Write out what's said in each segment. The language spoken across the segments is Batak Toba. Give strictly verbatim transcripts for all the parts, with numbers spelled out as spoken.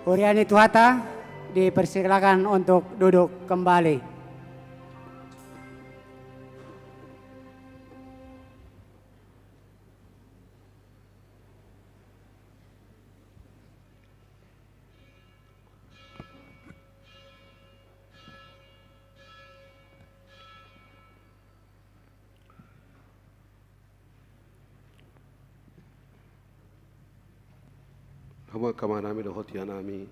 Huria ni Tuhanta, dipersilakan untuk duduk kembali. Hamu angka amanami dohot inanami,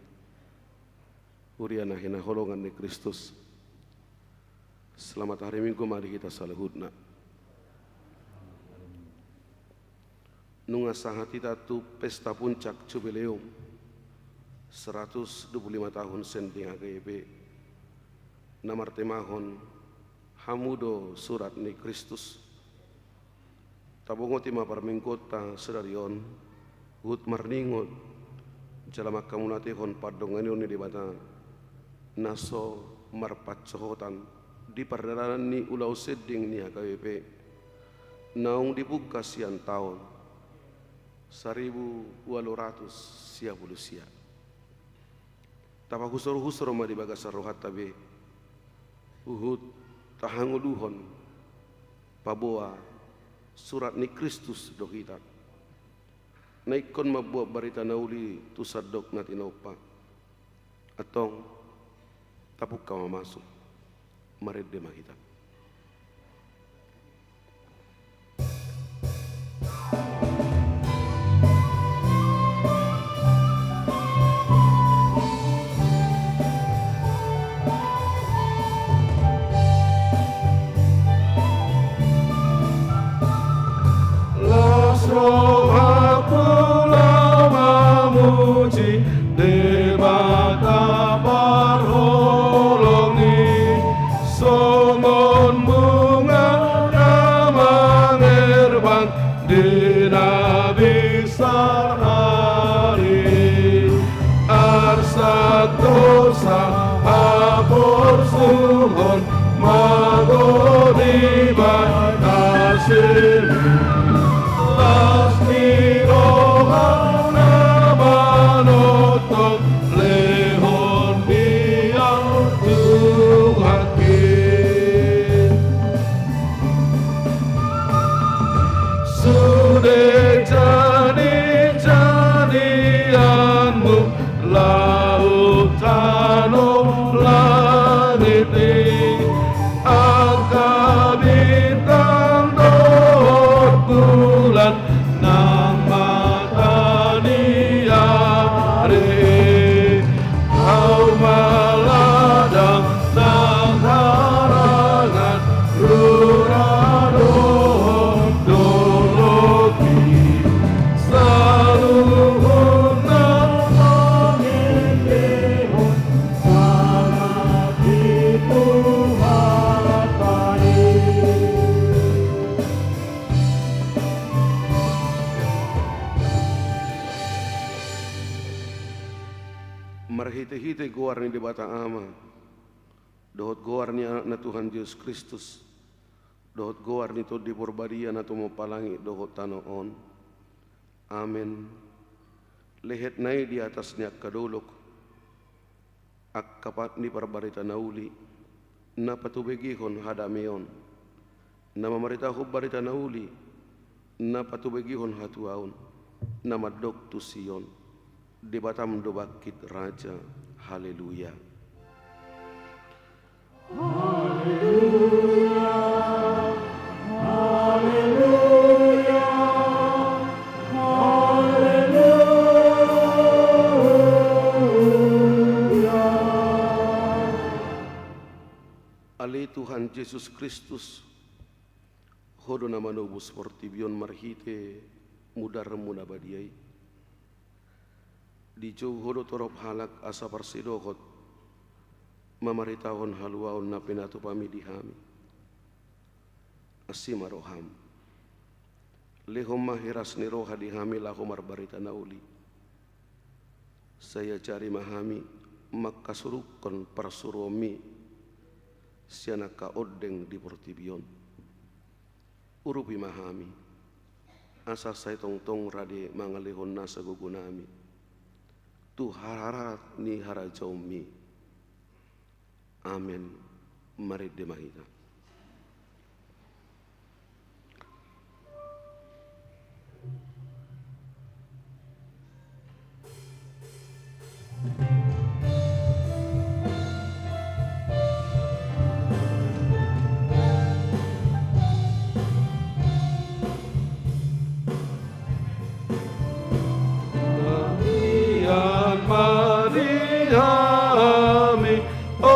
huria na hinaholongan ni Kristus. Selamat hari Minggu ma di hita saluhutna. Nunga sahat hita tu pesta puncak Jubileum seratus dua puluh lima tahun sian H K B P na martemahon Hamu do Surat ni Kristus. Tabongoti ma parmingguonta sadari on, huhut marningot jala mangkamunatehon pandonganion ni Debata na so marpansohotan di pardalanan ni ulaon sending ni H K B P naung dibungka sian taon saribu ualu ratus sia pulu sia. Tapahusorhusor ma di bagasan rohanta be, huhut tahangoluhon paboa Surat ni Kristus do hita na ingkon mambuat barita na uli tu sandok na tinompa. Antong, tapungka ma masuk. Marende ma hita. Las rohangku laho mamuji Debata parholong i, songon bunga na mangerbang di na binsar ari. Arsak dosa haporsuhon mago di bagas i, las ni roha na manongtong lehon di au Tuhanki. Sude jadijadianmu laut tano langit i, angka bintang dohot bulan nang mata ni ari i. Au ma ladang nang harangan, rura dohot dolok i, saluhutna mangelehon sangap di Tuhanta i. Marhitehite goar ni Debata Ama, dohot goar ni Anakna Tuhan Jesus Kristus, dohot goar ni Tondi Porbadia na tumompa langit dohot tano on. Amen. Lehet na i di atas ni angka dolok, angka pat ni parbarita na uli na patubegihon hadameon, na mamaritahon barita na uli na patubegihon hatuaon, na mandok tu Sion: Debatam do bangkit raja. Haleluya. Haleluya, haleluya, haleluya. Ale Tuhan Jesus Kristus, Ho do na manobus portibi on marhite mudarmu na badia i. Dijou Ho do torop halak asa parsidohot mamaritahon haluaon na pinatupami di hami. Asi ma roham. Lehon ma hiras ni roha di hami laho marbarita na uli. Sai ajari ma hami mangkasurungkon parsuruonmi sian angka ondeng di portibi on. Urupi ma hami, asa sai tongtong rade mangalehon nasa gogonami. tu harharhat ni harajaonMi. Amen. Marende ma hita. Bagian ma di hami, o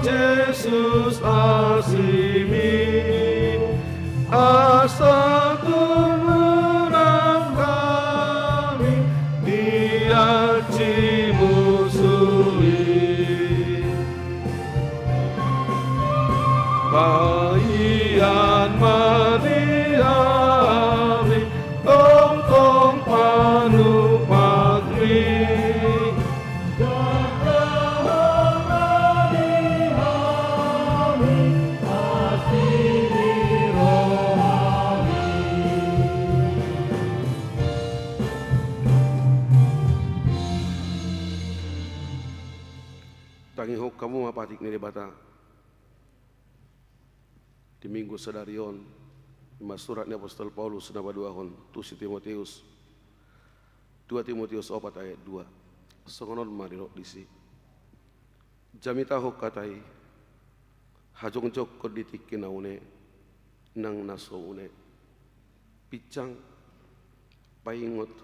Jesus, AsiMi, asa tumurang hami di aji musu i. Bagian ma di hami, tongtong panupakMi. Jagaon ma di hami, asi ni rohaMi. Tangihon hamu ma patik ni Debata. Di Minggu sadari on, i ma surat ni apostel Paulus na paduahon tu si Timoteus, dua Timoteus opat ayat dua. Songon on ma didok disi: Jamitahon hata i, hajongjongkon di tingki na une nang na so une. Pinsang, paingot,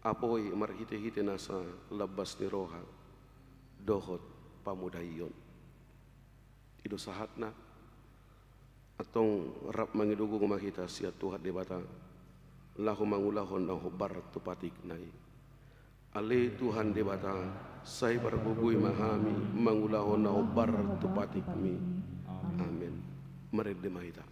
apoi marhitehite nasa lambas ni roha dohot pamodaion. I do sahatna. Antong rap mangido gogo ma hita sian Tuhan Debata laho mangulahon na hombar tu patikna i. Ale Tuhan Debata, sai pargogoi ma hami mangulahon na hombar tu patikMi. Amen. Marende ma hita.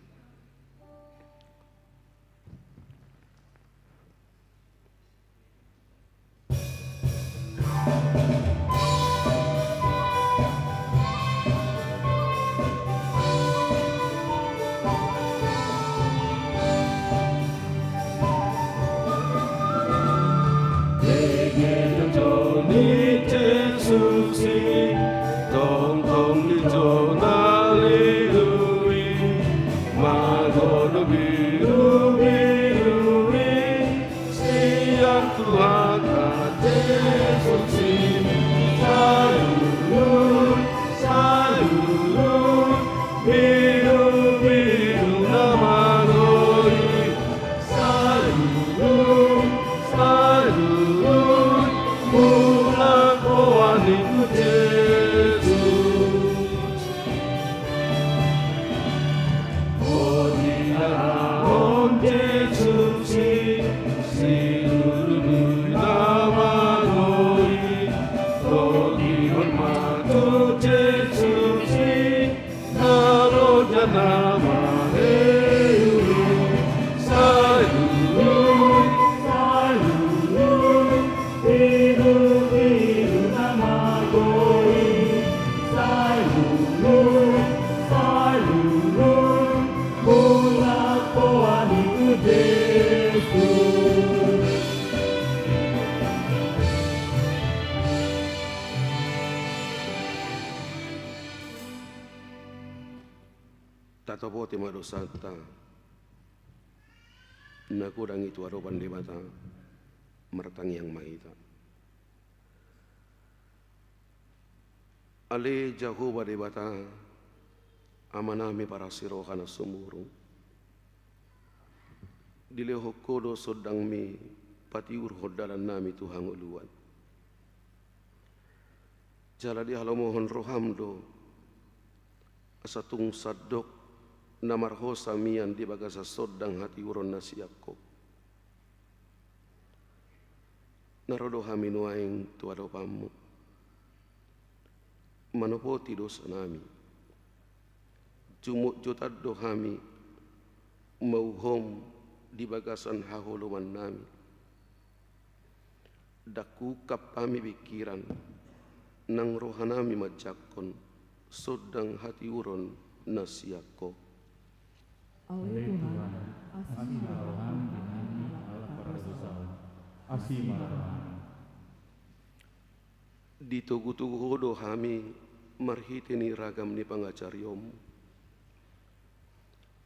Tongtong di jona lilu i, magodang birubiru i, sian Tuhanta Jesus i. Sai ulu, sai ulu, birubiru na mago i. Sai ulu, sai ulu, mulak ho ani tu Jesus. Boti na on Jesus i, silului na mago i, togihon ma tu Jesus i, na loja na maheu i. Sai ulu, sai ulu, birubiru na mago i. Sai ulu, sai ulu, mulak ho ani tu Jesus. Tatopoti ma dosanta na godang i tu adopan Debata. Martangiang ma hita. Ale Jahowa Debata, Amanami parasi roha na sumurung, dilehon Ho do sondangMi patiurhon dalannami tu hangoluan. Jala dihalomohon rohaM do asa tung sandok na marhosa mian di bagasan sondang hatiuron na sian Ho. Na ro do hami nuaeng tu adopanMu manopoti dosanami. Jumotjotan do hami mauhom di bagasan haholomannami. Ndang huungkap hami pingkiran nang rohanami manjangkon sondang hatiuron na sian Ho. Ale Tuhan, asi ma rohaM di hami halak pardosa on. Asi ma rohaM. Ditogutogu Ho do hami marhite ni ragam ni pangajarionMu.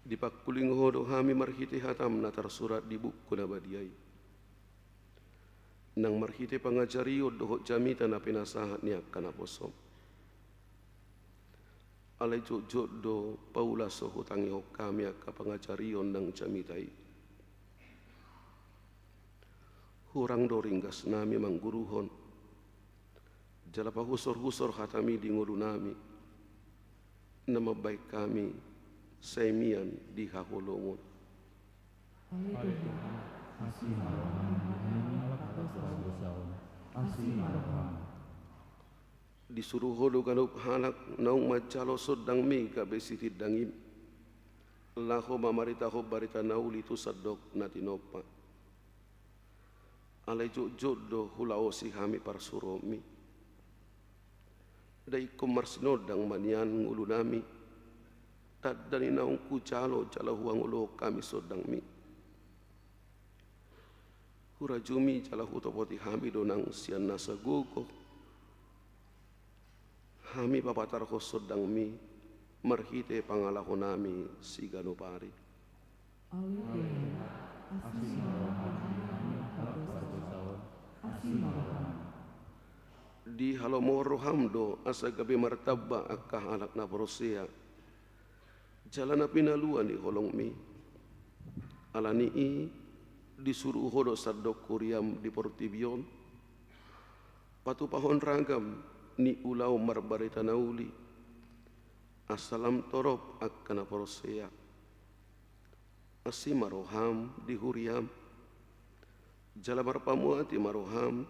Dipangkuling Ho do hami marhite hataM na tarsurat di buku na badia i, nang marhite pangajarion dohot jamita na pinasahat ni angka naposoM. Alai jotjot do paula so hutangihon hami angka pangajarion nang jamita i. Hurang do ringgasnami mangguruhon, jala pahusorhusor hataMi di ngolunami, na mambahen hami sai mian di haholomon. Ale Tuhan, asi ma rohaM. Di suru Ho do ganup halak naung manjalo sondangMi gabe sitindangM, laho mamaritahon barita na uli tu sandok na tinompa. Alai jotjot do hulaosi hami parsuruonMi. Nda ingkon marsinondang ma nian ngolunami, tanda ni naung hujalo jala huangolohon hami sondangMi. Hurajumi jala hutopoti hami do nang sian nasa gogo hami papatarhon sondangMi marhite pangalahonami siganup ari. Ale Tuhan, asi ma rohaM. Dihalomohon rohaM do asa gabe martamba angka halak na porsea jala na pinalua ni holongMi. Alani i, disuru Ho do sandok huriaM di portibi on patupahon ragam ni ulaon marbarita na uli, asa lam torop angka na porsea. Asi ma rohaM di huriaM, jala marpamuati ma rohaM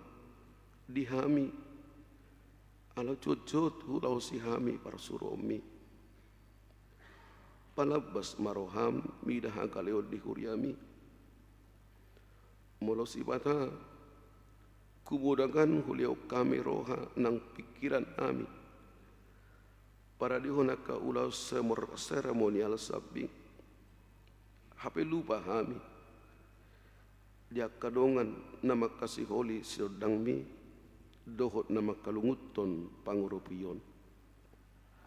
di hami, ala jotjot hulaosi hami parsuruonMi. Palambas ma rohaM mida hagaleon di huriaMi. Molo Sipata, humodang an hulehon hami roha nang pingkirannami paradehon angka ulaon seremonial sambing, hape lupa hami di angka dongan na mangkasiholi sondangMi dohot na mangkalungunhon pangurupion.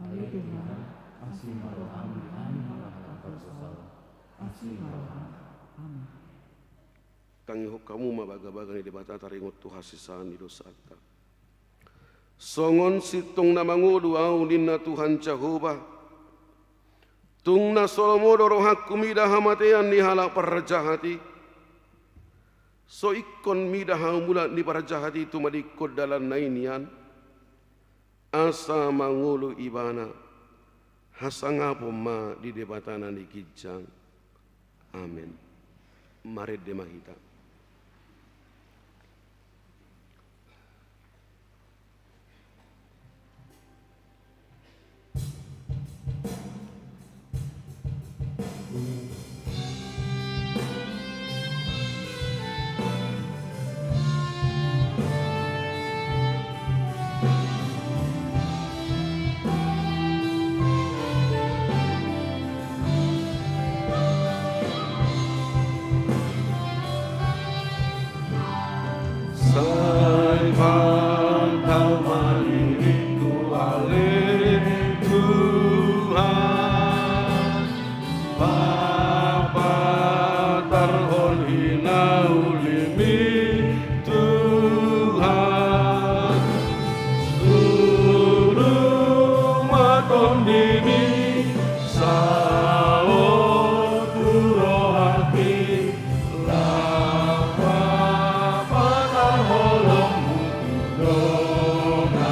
Ale Tuhan, asi ma rohaM di hami halak na porsea. Asi ma rohaM. Amin. Tangihon hamu ma bagabaga ni Debata taringot tu hasesaan ni dosanta. Songon sintong na mangolu ahu, ninna Tuhan Jahowa, tung na so lomo do rohangku mida hamatean ni halak parjahat i. So ingkon mida hamu mulak ni parjahat i tumadingkon dalanna i nian, asa mangolu ibana. Hasangapon ma di Debata na ginjang. Amen. Marende ma hita. Sai pantal ma diringku ale Tuhan, papatarhon hinaulimi Tuhan. Suru ma tondimi saut tu rohangki, laho papatar holongmu tu donganmi.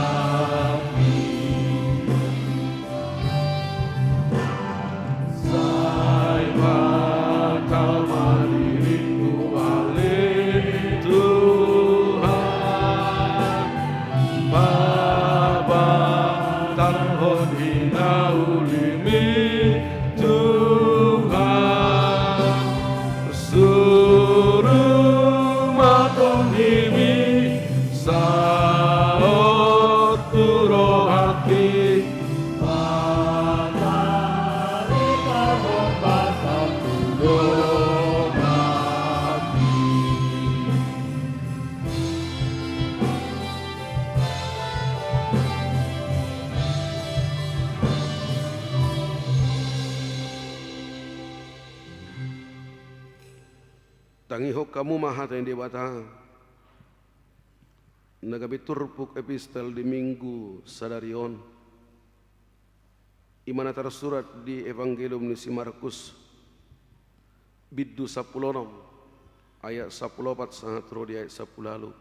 Sai pantal ma diringku ale Tuhan, papatarhon hinauli Tangihon hamu ma hata ni Debata na gabe turpuk epistel di Minggu sadari on. I ma na tarsurat di Evangelium ni si Markus, bindu sampulu onom, ayat sampulu opat sahat ro di ayat sampulu ualu.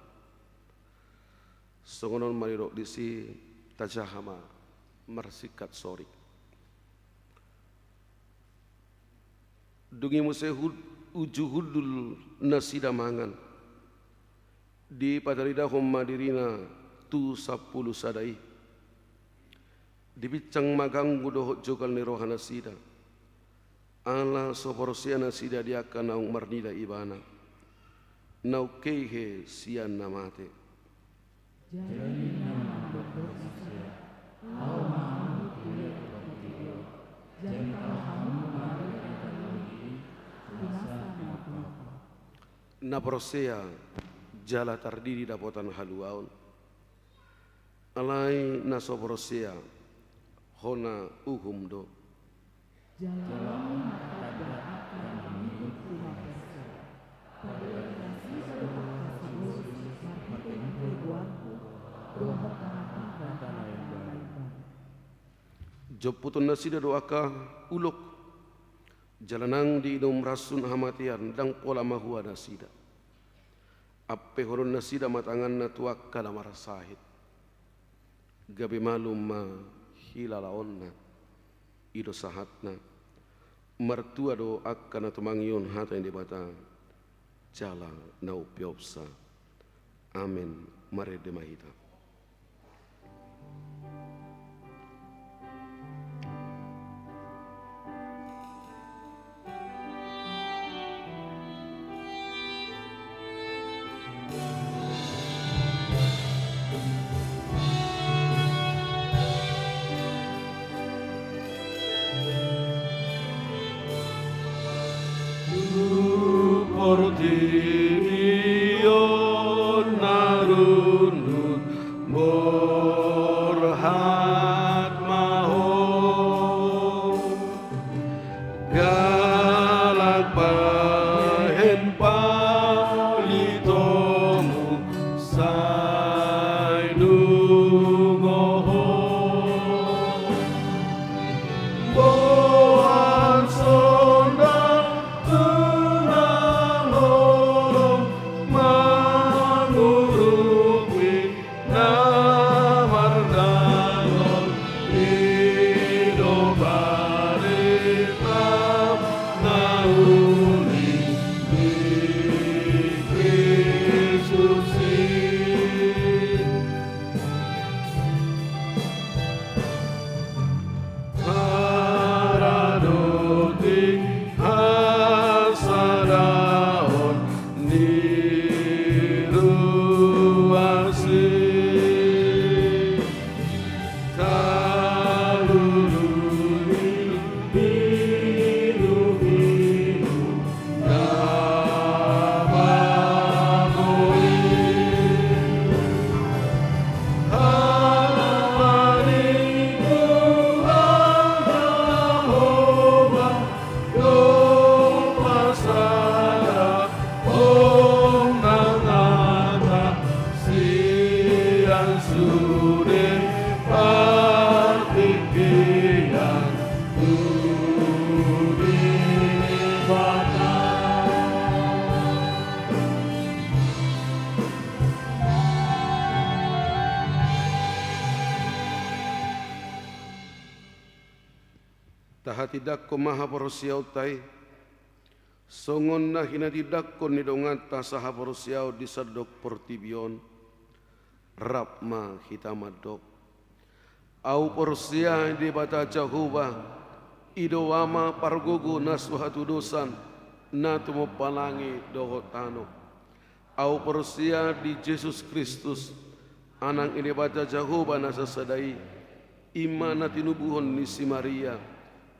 Songon on ma didok disi, tajaha ma marsingkat soring. Dung i muse hud-, uju hundul nasida mangan, dipataridahon ma dirina tu sampulu sada i. Dipinsang ma ganggu dohot jogal ni roha nasida, ala so porsea nasida di angka naung marnida ibana, naung hehe sian na mate. Jadi ninna ma dohot nasida: Laho ma hamu tu portibi on, jadi tao hamu ma di hata na uli i, tu nasa na huhut. Na porsea jala tardidi dapotan haluaon. Alai na so porsea, hona uhum do. Jala laho ma tanda angka na mangihut tu na porsea. Paboaon nasida do angka sibolis marhite hata ni goarhu dohot tanda-tanda na imbaru. Jomputon nasida do angka ulok, jala nang diinum rasun hamatean, ndang pola mahua nasida. Ampehonon nasida ma tanganna tu angka na marsahit, gabe malum ma hilalaonna i do sahatna. Martua do angka na tumangihon hata ni Debata jala na umpeopsa. Amen. Marende ma hita. Tu portibi on na rundut borhat ma ho. Galang bahen palitomu sai dungo ho. Boan sonda tu na holom mangurupi na mardalan, i do barita na uli ni Kristus i. Haradoting hasadaon ni ruas i. Salulu ni birubiru na paboi. Hata ni Tuhan Jahowa do pasada, hona nata sian sude partingkian tu Debata. Tahatindangkon ma haporseaonta i, songon na hinatindangkon ni donganta sahaporseaon di sandok portibi on, rap ma hita mandok. Ahu porsea di Debata Jahowa, i do Ama pargogo na so hatudosan, na tumompa langit dohot tano. Ahu porsea di Jesus Kristus, Anak ni Debata Jahowa na sasada i, i ma na tinubuhon ni si Maria,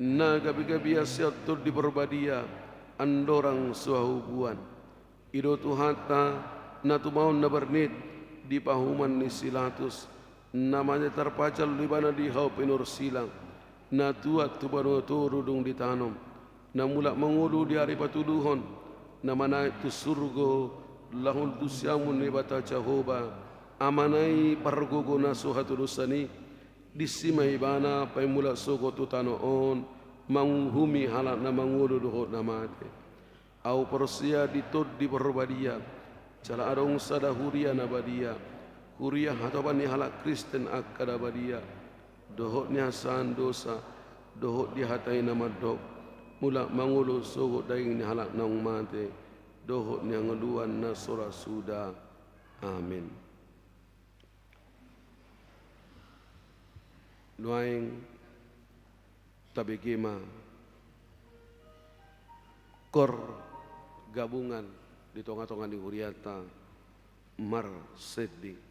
na gabe-gabean sian Tondi Parbadia, andorang so hahubuan. I do Tuhanta, na tumaon na bernit di pahuman ni si Latus, na mate tarpajal do ibana di hau pinarsilang, na tuat tu banua toru dung ditanom, na mulak mangolu di ari patoluhon, na manaek tu surgo, lahul tu siamun ni Debata Jahowa, Amana i pargogo na so hatudosan i, disi ma ibana paimulak sogot tu tano on, manguhumi halak na mangolu dohot na mate. Ahu porsea di Tondi Parbadia, jala adong sada huria na badia, huria hatopan ni halak Kristen angka na badia, dohot nihasahan dosa, dohot di hata i na mandok, mulak mangolu sogot daging ni halak naung mate, dohot ni hangoluan na so ra suda. Amen. Nuaeng tabege ma kor gabungan di tonga-tonga ni huriata marsendi.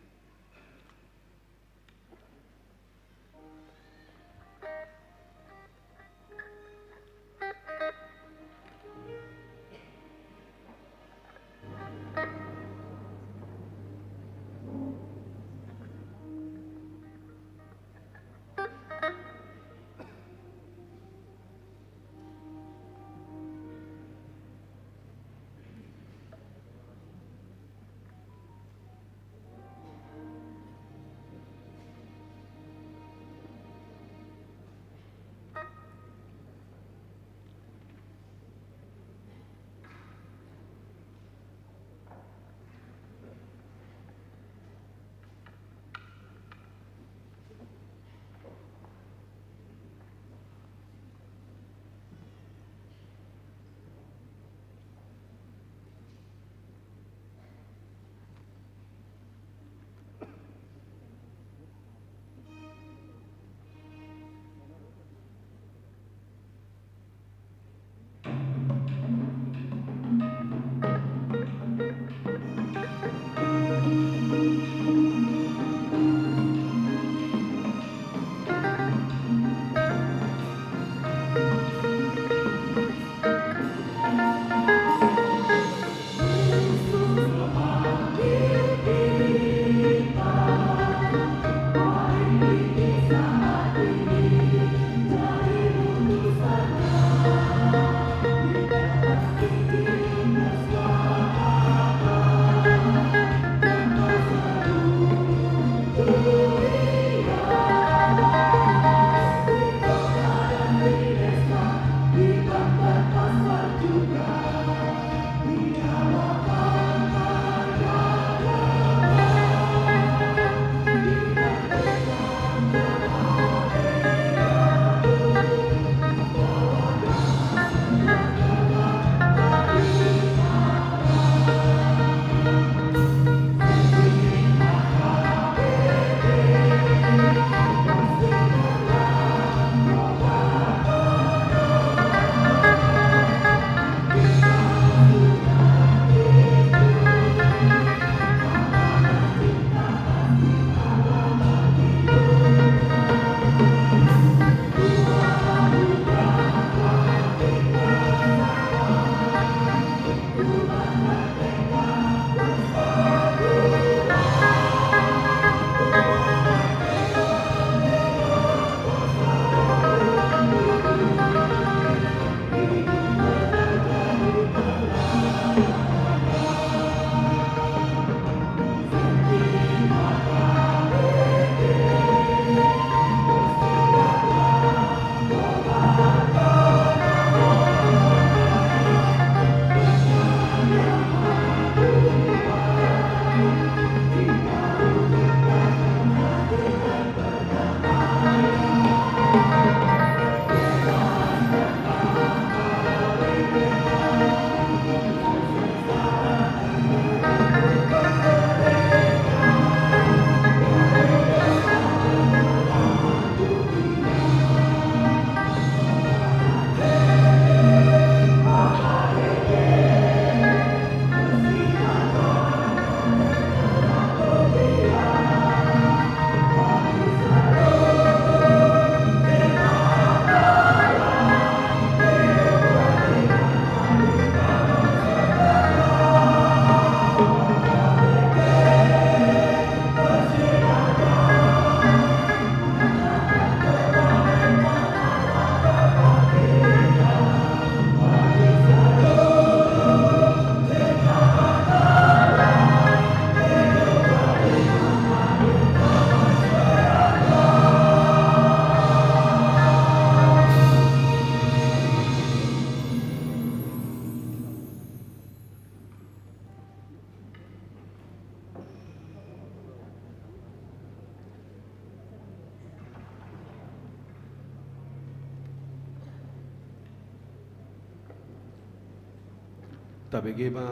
Tabege ma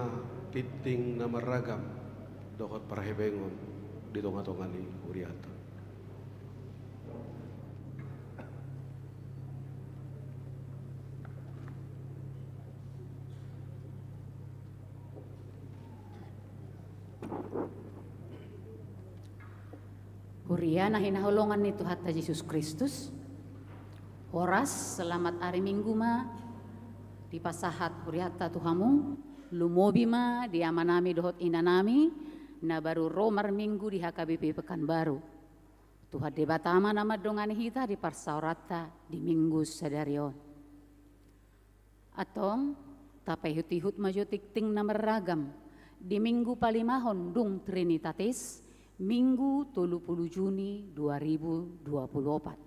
tingting na marragam dohot parhebengon di tonga-tonga ni huriata. Huria na hinaholongan ni Tuhanta Jesus Kristus, horas, selamat ari Minggu ma dipasahat huriata tu hamu, lumobi ma di amanami dohot inanami na baru ro marminggu di H K B P Pekanbaru. Tuhan Debata ma na mandongani hita di parsaoranta di Minggu sadari on. Antong, tapaihut-ihut ma jo tingting na marragam di Minggu palimahon dung Trinitatis, Minggu tolu pulu Juni dua ribu dua pulu opat.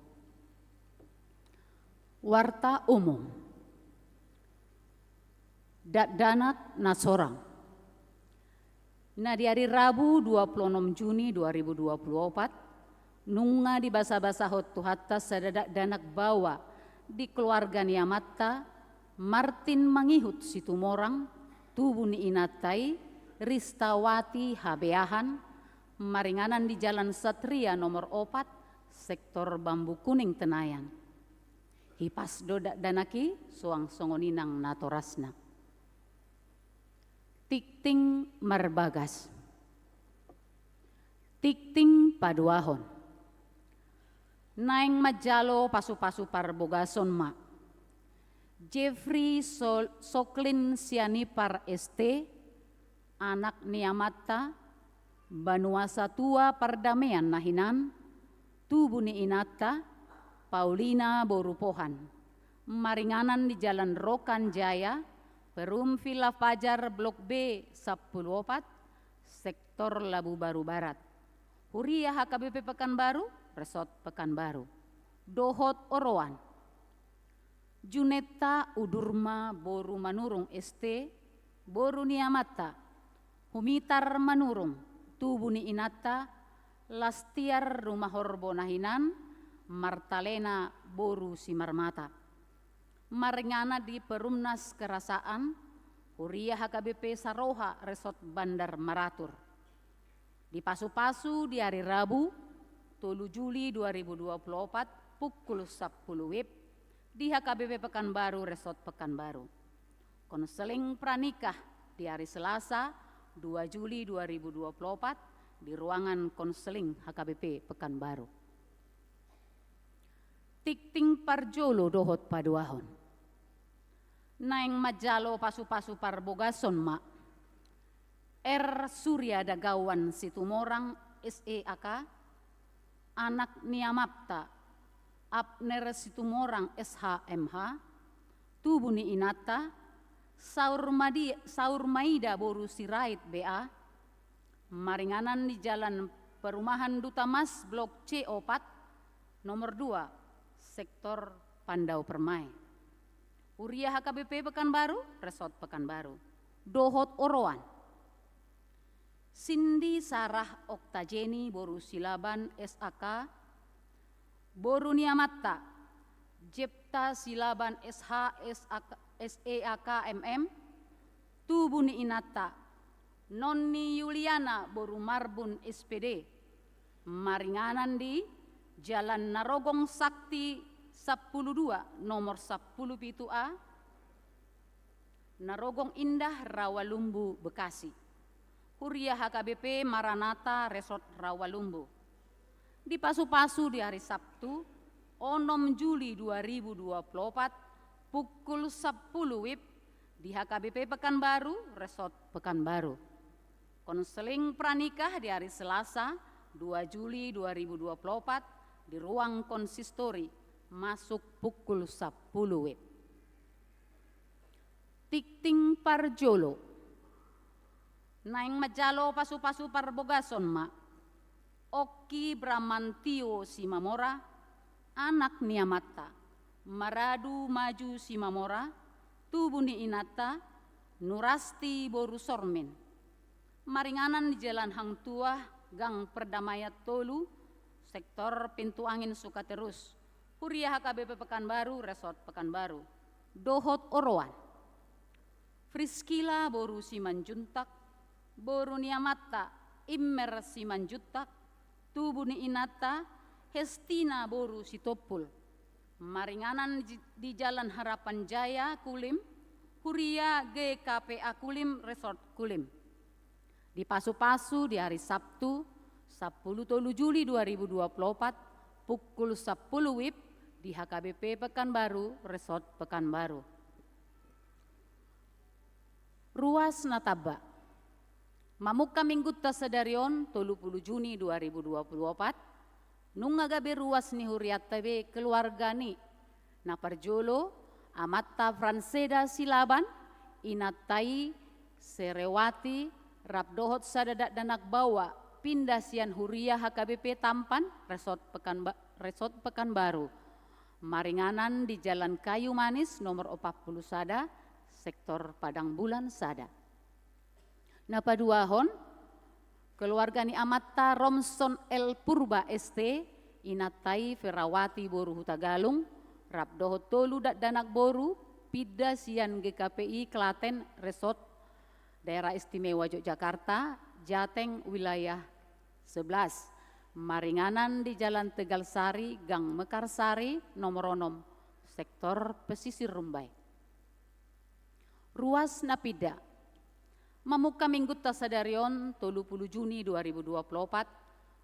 Warta umum. Dakdanak na sorang. Na di ari Rabu dua pulu onom Juni dua ribu dua pulu opat, nunga dibasabasahon Tuhanta sada dakdanak baoa di keluarga ni amanta, Martin Mangihut Situmorang, tubu ni inanta i Ristawati Habeahan, maringanan di Jalan Satria nomor opat, sektor Bambu Kuning, Tenayan. Hipas do dakdanak i, suang songon i nang natorasna. Tingting marbagas. Tingting paduahon. Naeng manjalo pasu-pasu parbogason ma Jeffrey Sol-, Soklin Sianipar S T, anak ni amanta, Banua Satua Pardamean na hinan, tubu ni inanta, Paulina boru Pohan, maringanan di Jalan Rokan Jaya, Perum Villa Fajar, Blok B sampulu opat, sektor Labu Baru Barat. Huria H K B P Pekanbaru, Resort Pekanbaru. Dohot oroan. Junetta Udurma boru Manurung S T, boru ni amanta, Humitar Manurung, tubu ni inanta, Lastiar Rumahorbo na hinan, Martalena boru Simarmata. Maringanan di Perumnas Kerasaan, huria H K B P Saroha Resort Bandar Maratur. Dipasu-pasu di ari Rabu, tolu Juli dua ribu dua puluh opat, pukul sampulu WIB, di H K B P Pekanbaru, Resort Pekanbaru. Konseling pranikah di ari Selasa, dua Juli dua ribu dua puluh opat, di ruangan konseling H K B P Pekanbaru. Tingting parjolo dohot paduahon. Naeng manjalo pasu-pasu parbogason ma R. Surya Dagawan Situmorang, S E A K, anak ni amanta, Abner Situmorang, S H M H, tubu ni inanta, Saur Madi-, Saur Maida boru Sirait B A, maringanan di Jalan Perumahan Duta Mas, Blok C opat, nomor dua, sektor Pandau Permai. Huria H K B P Pekanbaru, Resort Pekanbaru. Dohot oroan. Sindi Sarah Oktajeni boru Silaban, S A K, boru ni amanta, Jepta Silaban, S H, S A K, S E A K M M, tubu ni inanta, Nonni Yuliana boru Marbun, S P D, maringanan di Jalan Narogong Sakti sampulu dua, nomor sampulu pitu A, Narogong Indah, Rawalumbu, Bekasi. Huria H K B P Maranatha Resort Rawalumbu. Dipasu-pasu di ari Sabtu, onom Juli dua ribu dua puluh opat, pukul sampulu WIB, di H K B P Pekanbaru, Resort Pekanbaru. Konseling pranikah di ari Selasa, dua Juli dua ribu dua puluh opat, di ruang konsistori, masuk pukul sampulu WIB. Tingting parjolo. Naeng manjalo pasu-pasu parbogason ma Oki Bramantio Simamora, anak ni amanta, Maradu Maju Simamora, tubu ni inanta, Nurasti boru Sormin. Maringanan di Jalan Hang Tuah, Gang Perdamaian tolu, sektor Pintu Angin Sukaterus. Huria H K B P Pekanbaru, Resort Pekanbaru. Dohot oroan. Friskila boru Simanjuntak, boru ni amanta Immer Simanjuntak, tubu ni inanta Hestina boru Sitompul. Maringanan di, di Jalan Harapan Jaya, Kulim, huria G K P A Kulim, Resort Kulim. Dipasupasu di hari Sabtu, sampulu tolu Juli dua ribu dua puluh opat, pukul sampulu wib di H K B P Pekanbaru, Resort Pekanbaru. Ruas na tamba. Mamungka minggunta sadari on, tolu pulu Juni dua ribu dua puluh opat, nunga gabe ruas ni hurianta be keluarga ni, na parjolo, amanta Franseda Silaban, inanta i Serewati, rap dohot sada dakdanak baoa, pinda sian huria H K B P Tampan, Resort Pekanba-, Resort Pekanbaru. Maringanan di Jalan Kayu Manis nomor opat pulu sada, sektor Padang Bulan sada. Na paduahon, keluarga ni amanta Romson L Purba S T, inanta i Ferawati boru Hutagalung, rap dohot tolu dakdanak boru, pinda sian G K P I Klaten Resort, Daerah Istimewa Yogyakarta, Jateng wilayah sebelas. Maringanan di Jalan Tegalsari, Gang Mekarsari, nomor onom, sektor Pesisir Rumbai. Ruas na pinda. Mamungka minggunta sadari on, tolu pulu Juni dua ribu dua puluh opat,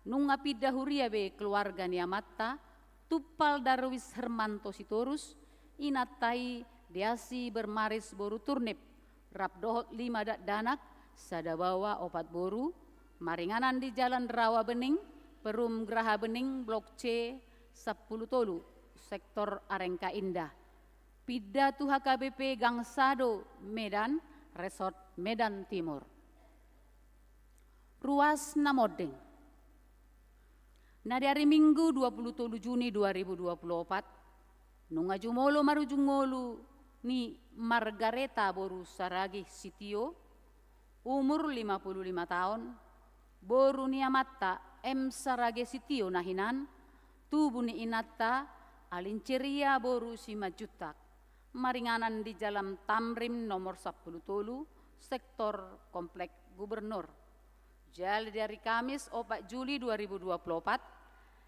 nunga pinda huria be keluarga ni amanta, Tumpal Darwis Hermanto Sitorus, inanta i Deasi Bermaris boru Turnip, rap dohot lima dakdanak, sada baoa opat boru, maringanan di Jalan Rawa Bening, Perum Graha Bening, Blok C, sampulu tolu, sektor Arengka Indah. Pinda tu H K B P Gang Sado, Medan, Resort Medan Timur. Ruas na monding. Na di ari Minggu dua pulu tolu Juni dua ribu dua puluh opat, nunga jumolo marujung ngolu ni Margareta boru Saragih Sitio, umur lima pulu lima taon, boru ni amanta M Saragih Sitio na hinan, tubu ni inanta Alinceria boru Simanjuntak, maringanan di Jalan Tamrin nomor sampulu tolu, sektor Komplek Gubernur. Jala di ari Kamis, opat Juli dua ribu dua puluh opat,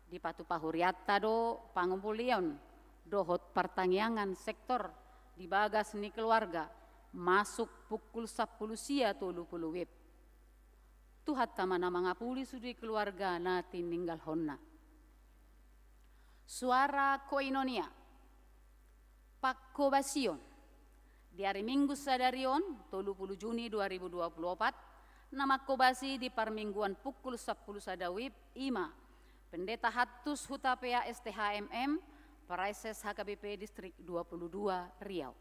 dipatupa hurianta do pangumbolion dohot partangiangan sektor di bagas ni keluarga, masuk pukul sampulu sia tolu pulu wib. Tuhanta ma na mangapuli sude keluarga na tininggalhonna. Suara Koinonia. Panghobasion. Di ari Minggu sadari on, tolu pulu Juni dua ribu dua puluh opat, na manghobasi di parmingguan pukul sampulu sada wib, i ma Pendeta Hantus Hutapea S T H M M, Praeses H K B P Distrik dua pulu dua Riau.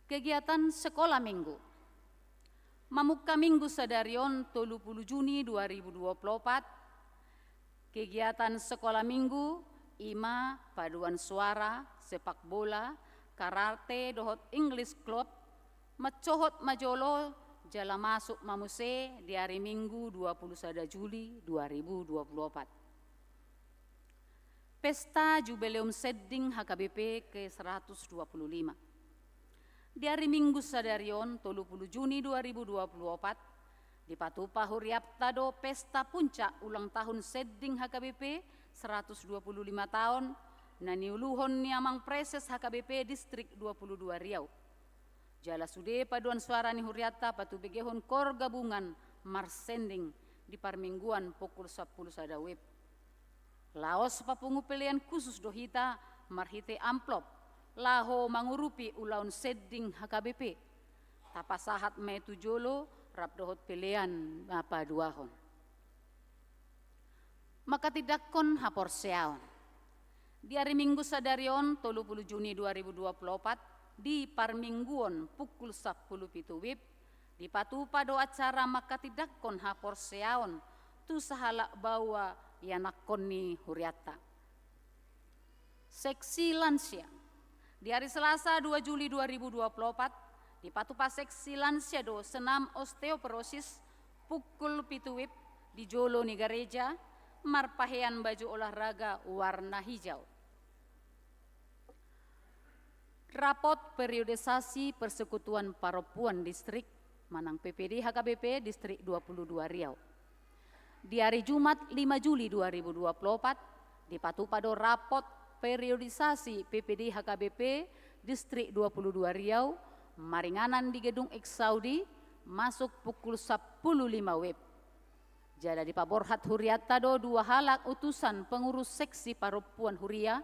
Kegiatan sekolah minggu. Mamungka Minggu sadari on, tolu pulu Juni dua ribu dua puluh opat, kegiatan sekolah minggu, i ma paduan suara, sepak bola, karate, dohot English club, mancohot ma jolo, jala masuk ma muse di ari Minggu dua pulu sada Juli dua ribu dua puluh opat. Pesta Jubileum Sending H K B P ke seratus dua puluh lima. Di ari Minggu sadari on, tolu pulu Juni dua ribu dua puluh opat, dipatupa hurianta do pesta puncak ulang tahun Sending H K B P seratus dua puluh lima taon, na niuluhon ni Amang Praeses H K B P Distrik dua pulu dua Riau. Jala sude paduan suara ni hurianta patubegehon koor gabungan marsending di parmingguan pukul sampulu sada wib. Laos papungu pelean khusus do hita marhite amplop, laho mangurupi ulaon sending H K B P. Tapasahat ma i tu jolo, rap dohot pelean na paduahon. Manghatindanghon haporseaon. Di ari Minggu sadari on, tolu pulu Juni dua ribu dua puluh opat, di parmingguon pukul sampulu pitu wib, dipatupa do acara manghatindanghon haporseaon tu sahalak baoa ianakhon ni hurianta. Seksi lansia. Di ari Selasa, dua Juli dua ribu dua puluh opat, dipatupa seksi lansia do senam osteoporosis pukul pitu wib di jolo ni gareja, marpahean baju olahraga warna hijau. Rapot periodisasi Persekutuan Parompuan Distrik manang P P D H K B P Distrik dua puluh dua Riau. Di ari Jumat lima Juli dua ribu dua puluh opat, dipatupa do rapot periodisasi P P D H K B P Distrik dua puluh dua Riau, maringanan di Gedung X Saudi, masuk pukul sampulu lima wib. Jala dipaborhat hurianta do dua halak utusan pengurus seksi parompuan huria,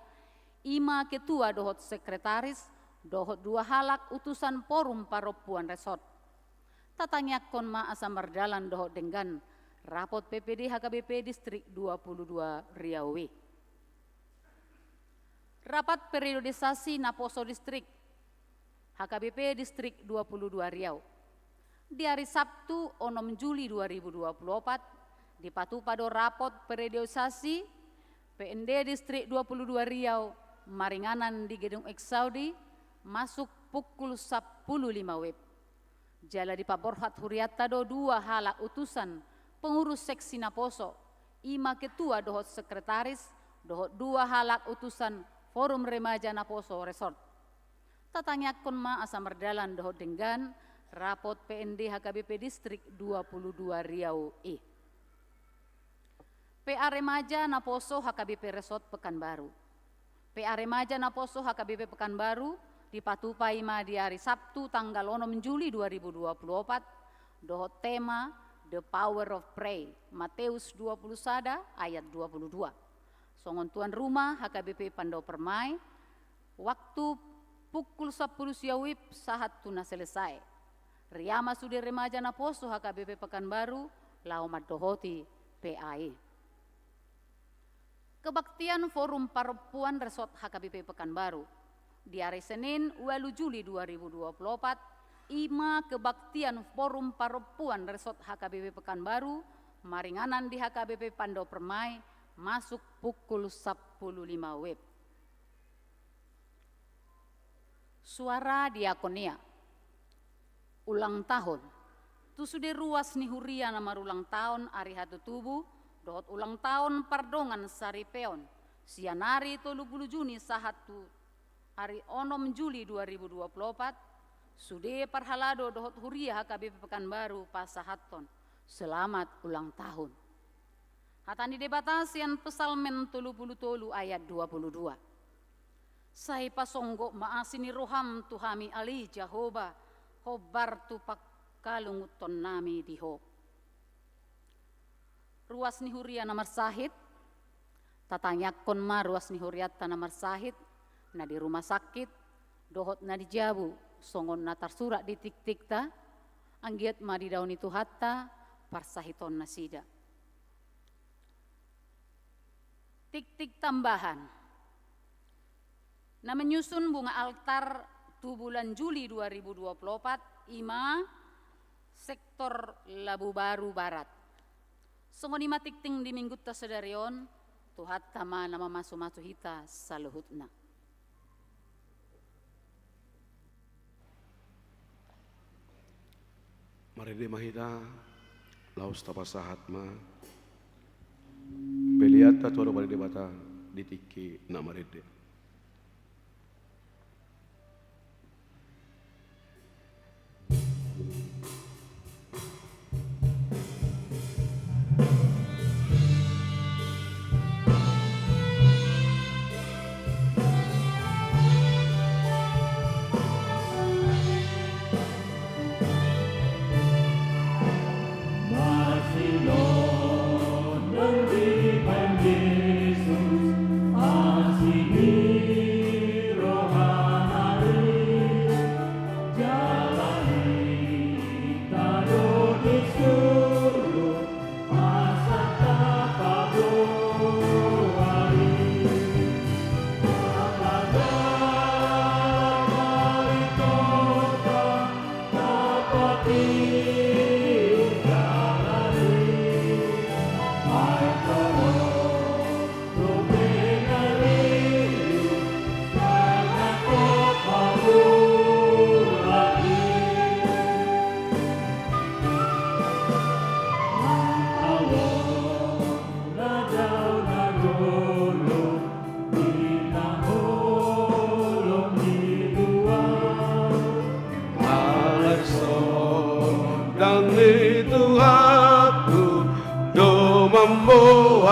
i ma ketua dohot sekretaris, dohot dua halak utusan forum parompuan resort. Tatangiangkon ma asa mardalan dohot denggan rapot P P D H K B P Distrik dua puluh dua Riau i. Rapat periodisasi naposo distrik, H K B P Distrik dua puluh dua Riau. Di ari Sabtu onom Juli dua ribu dua puluh opat, dipatupa do rapot periodisasi P N D Distrik dua puluh dua Riau, maringanan di Gedung X Saudi, masuk pukul sampulu lima wib. Jala dipaborhat hurianta do dua halak utusan pengurus seksi naposo, i ma ketua dohot sekretaris, dohot dua halak utusan forum remaja naposo resort. Tatangiangkon ma asa mardalan dohot denggan rapot P N D H K B P Distrik dua puluh dua Riau i. P A Remaja naposo H K B P Resort Pekanbaru. P A Remaja naposo H K B P Pekanbaru, dipatupa i ma di ari Sabtu tanggal onom Juli dua ribu dua puluh opat, dohot tema The Power of Prayer, Mateus dua puluh sada ayat dua puluh dua. Songon tuan rumah H K B P Pandawa Permai, waktu pukul sampulu sia wib sahat tu na selesai. Ria ma sude remaja naposo H K B P Pekanbaru laho mandohoti P A i. Kebaktian Forum Parompuan Resort H K B P Pekanbaru. Di ari Senin, ualu Juli dua ribu dua puluh opat, i ma kebaktian Forum Parompuan Resort H K B P Pekanbaru, maringanan di H K B P Pandawa Permai, masuk pukul sampulu lima wib. Suara diakonia. Ulang tahun. Tu sude ruas ni huria na marulang tahun ari hatutubu, dohot ulang tahun pardongan saripeon, sian ari tolu pulu Juni sahat tu ari onom Juli dua ribu dua puluh opat, sude parhalado dohot huria H K B P Pekanbaru pasahathon selamat ulang tahun. Hata ni Debata sian Psalmen tolu pulu tolu ayat dua pulu dua. Sai pasonggot ma asi ni roham tu hami ale Jahowa, hombar tu pangkalunguthonnami di Ho. Ruas ni huria na marsahit, tatangiangkon ma ruas ni hurianta na marsahit, na di rumah sakit, dohot na di jabu, songon na tarsurat di tiktikta, anggiat ma didaoni Tuhanta parsahiton nasida. Tiktik tambahan. Na menyusun bunga altar tu bulan Juli dua ribu dua puluh opat, i ma sektor Labubaru Barat. Songon i ma tingting di minggunta sadari on, Tuhanta ma na mamasu-masu hita saluhutna. Marende ma hita, laos tapasahat ma peleanta tu Debata di tingki na marende.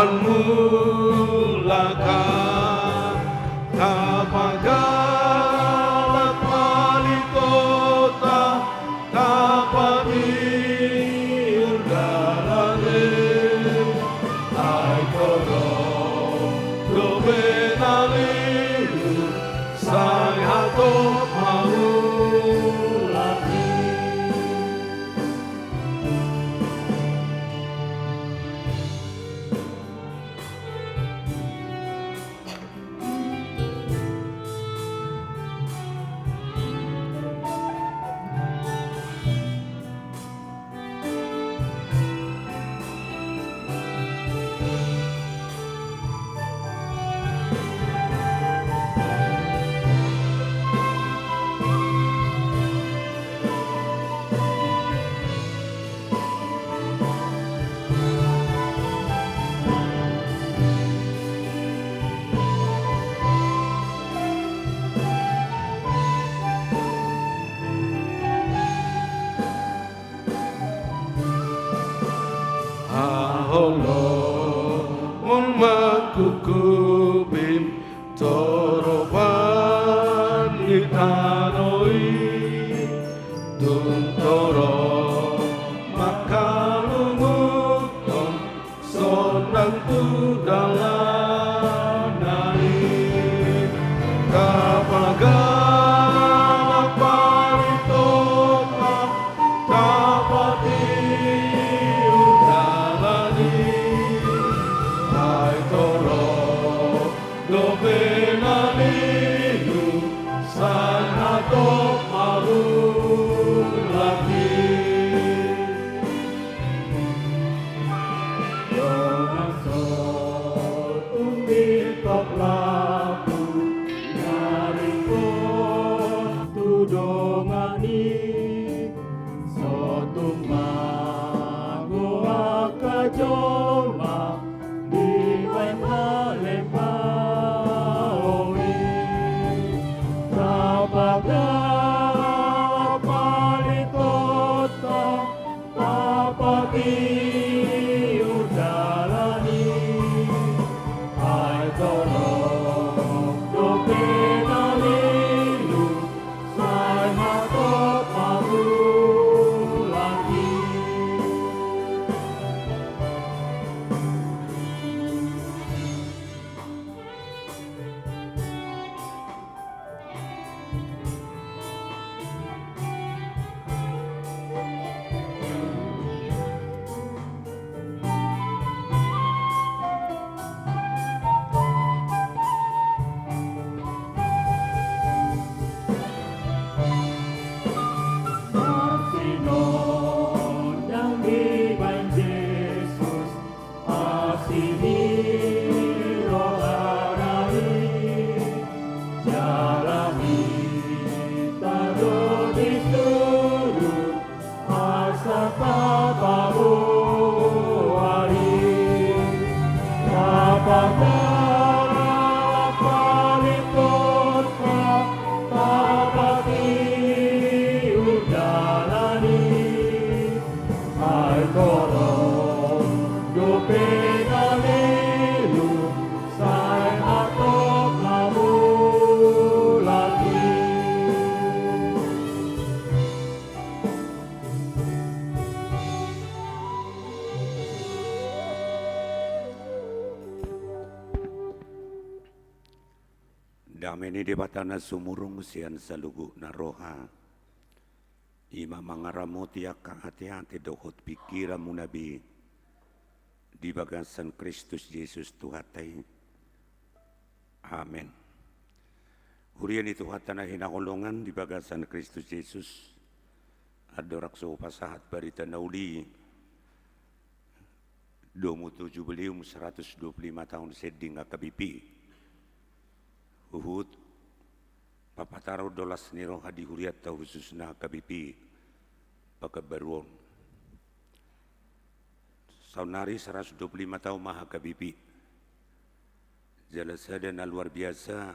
Mulak, tapagalak palitonta, tapatiur dalan i. Ai torop dope na lilu, sai hatop ma mulak i. Haholomon mangkupkupim toropan ni tano i, tung torop mangkalunguhon sonang tu dalanna i. Tapagalak palitonta, tapatiur dalan i. Ai torop dope na lilu, sai hatop ma mulak i. Dongan so tung mintor lampu, na ringkot tu dongan i. So tung mago angka jolma, dibaen halehon i. Tapagalak palitonta, tapatiur dalan i. Ai torop dope na lilu, sai hatop ma mulak i. Marsinondang dibaen Jesus, asi ni rohana i. Jala hita do disuru asa tapaboa i. Tapagalak palitonta, tapatiur dalan i. Ai torop dope na lilu, sai hatop ma mulak i. Dame ni Debata na sumurung sian saluhutna roha, i ma mangaramoti angka ateate dohot pingkiranmuna be di bagasan Kristus Jesus Tuhanta i. Amen. Huria ni Tuhanta na hinaholongan di bagasan Kristus Jesus, andorang so hupasahat barita na uli, domu tu Jubileum saratus dua pulu lima taon sending H K B P, huhut papatarahon las ni roha di hurianta, khususna H K B P Pekanbaru on. Saonnari saratus dua pulu lima taon ma H K B P. Jala sada na luar biasa,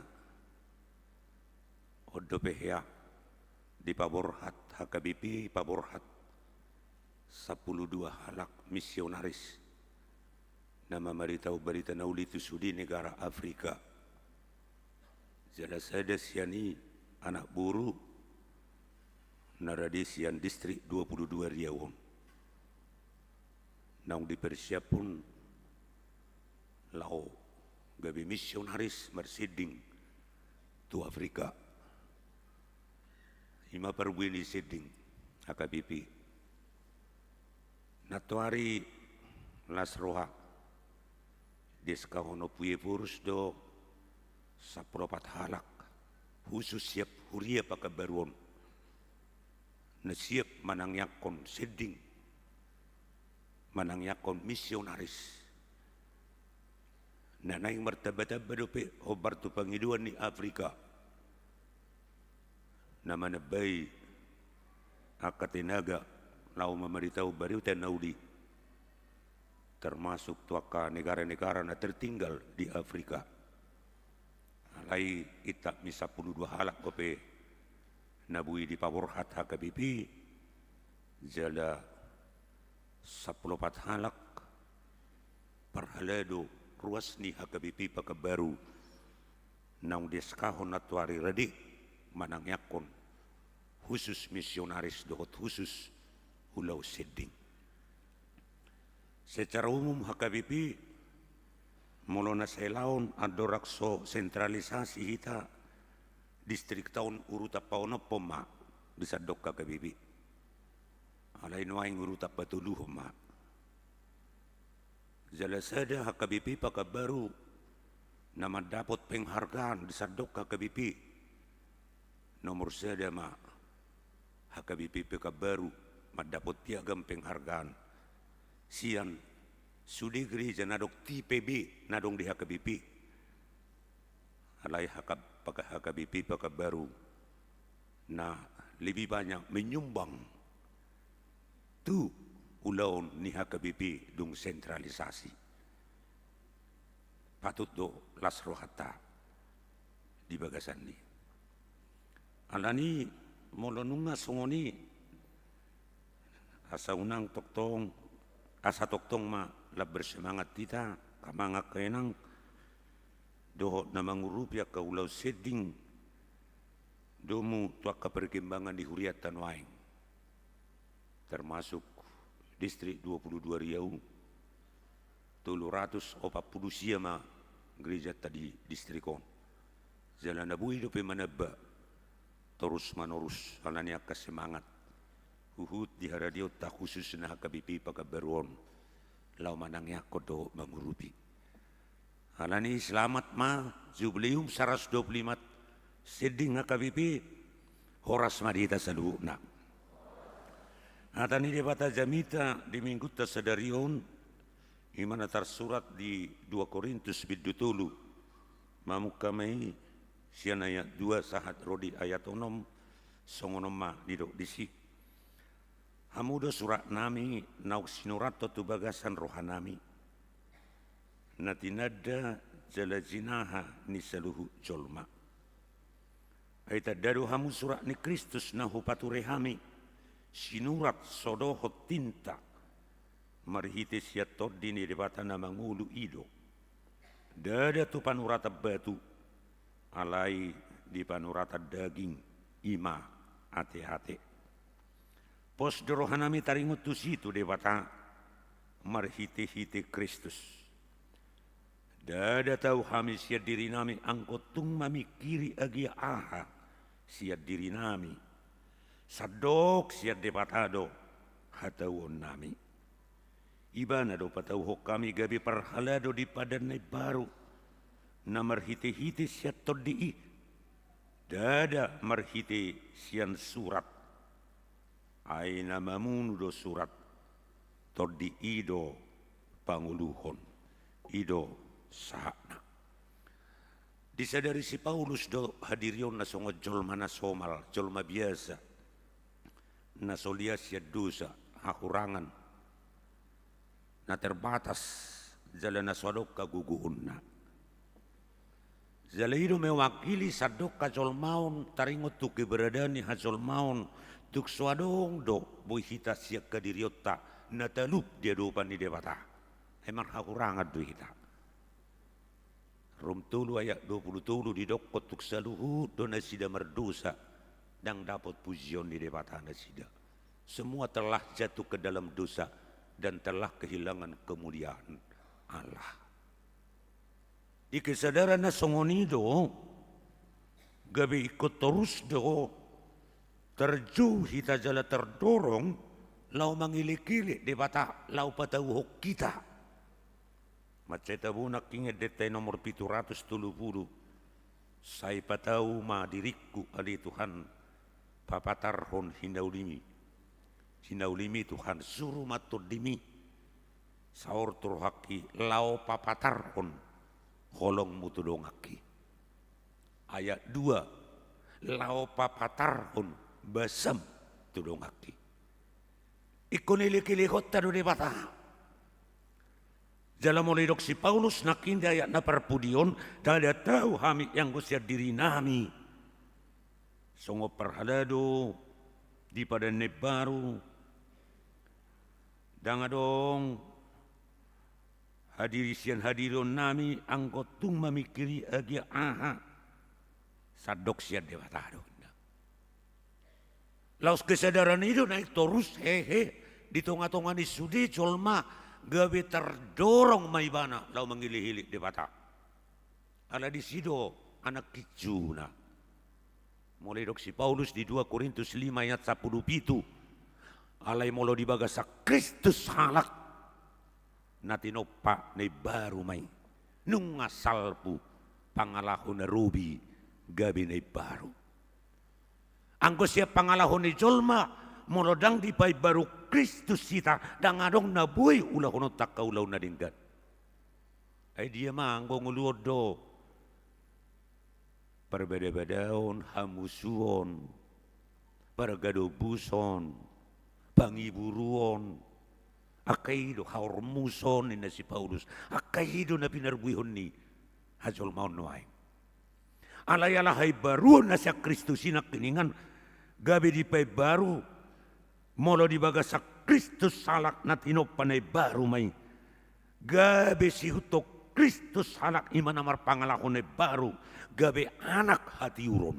on dope hea, dipaborhat H K B P, paborhat sampulu dua halak misionaris na mamaritahon barita na uli tu sude negara Afrika. Jala sada sian i anak boru na rade sian distrik dua puluh dua Riau on, naung dipersiaphon laho gabe misionaris marsending tu Afrika. I ma parbue ni sending H K B P. Nantoari las roha di S K H on Ompu Ephorus do sampulu opat halak khusus siap huria Pekanbaru on, na siap manangiangkon sending, manangiangkon misionaris. Na naeng martambatamba dope hombar tu pangidoan ni Afrika, na manambai angka tenaga laho mamaritahon barita na uli, termasuk tu angka negara-negara na tertinggal di Afrika. Alai intap ni sampulu dua halak dope na boi dipaborhat H K B P, jala sampulu opat halak parhalado ruas ni H K B P Pekanbaru, naung dieskahon nantoari rade manangiangkon khusus misionaris dohot khusus ulaon sending. Secara umum H K B P, molo na sailaon andorang so sentralisasi hita, distrikta on urutan paonomhon ma di sandok H K B P. Alai nuaeng urutan patoluhon ma. Jala sada H K B P Pekanbaru na mandapot penghargaan di sandok H K B P. Nomor sada ma H K B P Pekanbaru mandapot piagam penghargaan sian sude gereja na adong, T P B na adong di H K B P. Alai H K, H K B P Pekanbaru na lebih banyak menyumbang tu ulaon ni H K B P dung sentralisasi. Patut do las rohanta di bagasan ni. Alani molo nunga songon i, asa unang tongtong, asa tongtong ma lam bersemangat hita, angka amang angka inang, dohot na mangurupi angka ulaon sending, domu tu angka perkembangan di hurianta nuaeng, termasuk distrik dua puluh dua Riau, tolu ratus opat pulu sia ma gerejanta di distrik on. Jala na boi dope manamba torus manorus, alani angka semangat huhut di haradeonta khususna H K B P Pekanbaru on, laho manangiangkon dohot mangurupi. Alani selamat ma Jubileum saratus dua pulu lima sending H K B P, horas ma di hita saluhutna. Hata ni Debata jamita di Minggunta sadari on, i ma na tarsurat di dua Korintus bindu tolu, mamungka ma i sian ayat dua sahat ro di ayat onom, songon on ma didok disi. Hamu do suratnami naung sinurathon tu bagasan rohanami, na tinanda jala jinaha ni saluhut jolma. Ai tanda do hamu surat ni Kristus na hupature hami, sinurat so dohot tinta, marhite sian Tondi ni Debata na mangolu i do. Ndada tu panuratan batu, alai di panuratan daging, i ma ateate. Pos do rohanami taringot tusi tu Debata marhitehite Kristus. Ndada tau hami sian dirinami anggo tung mamingkiri agia aha sian dirinami. Sandok sian Debata do hatauonnami. Ibana do patauhon hami gabe parhalado di padan na imbaru, na marhitehite sian Tondi i. Ndada marhite sian surat. Ai na mamunu do surat, Tondi i do pangoluhon, i do sahatna. Disadari si Paulus do hadirionna songon jolma na somal, jolma biasa, na so lias sian dosa, hahurangan, na terbatas, jala na so adong hagogoonna. Jala i do mewakili sandok hajolmaon, taringot tu keberadaan ni hajolmaon, tung so adong do boi hita sian hadirionta na talup di adopan ni Debata. Emang hahurangan do hita. Rom tolu ayat dua pulu tolu didokkon tung saluhut do nasida mardosa, ndang dapot pujion ni Debata nasida. Semua telah jatuh ke dalam dosa dan telah kehilangan kemuliaan Allah. Di kesadaran na songon i do, gabe ingkon torus do terjou hita jala terdorong laho mangelekelek Debata laho patauhon hita. Mansai tabo nangkin endenta i nomor pitu ratus tolu pulu. Sai patau ma diringku ale Tuhan, papatarhon hinaulimi. Hinaulimi Tuhan, suru ma tondimi saor tu rohangki laho papatarhon holongmu tu donganki. Ayat dua, laho papatarhon basam tu donganki. Ingkon elekelehonta do Debata. Jala molo didok si Paulus nangkin di ayat na parpudi on, ndada tau hami anggo sian dirinami. Songon parhalado di Padan na Imbaru, ndang adong hadiri sian hadirionnami anggo tung mamingkiri agia aha sandok sian Debata do. Laos kesadaran i do naeng torus hehe di tongatonga ni sude jolma gabe tardorong ma ibana laho mangelekelek Debata. Ala disi do anak kinjuna. Molo didok si Paulus di dua Korintus lima ayat sampulu pitu. Alai molo di bagasan Kristus halak, na tinompa na imbaru ma i. Nunga salpu pangalaho na robi gabe na imbaru. Anggo sian pangalaho ni jolma, molo ndang dipaimbaru Kristus hita, ndang adong na boi ulahononta angka ulaon na denggan. Ai dia ma anggo ngolu on do parbadabadaon, hamusuon, pargadombuson, pangiburuon, angka i do haormuson ninna si Paulus, angka i do na pinarbuehon ni hajolmaon nuaeng. Alai ala haimbaruon na sian Kristus i nangkiningan gabe dipaimbaru, molo di bagasan Kristus halak na tinompa na imbaru ma i. Gabe siihuthon Kristus halak i ma na marpangalaho na imbaru, gabe anak hatiuron.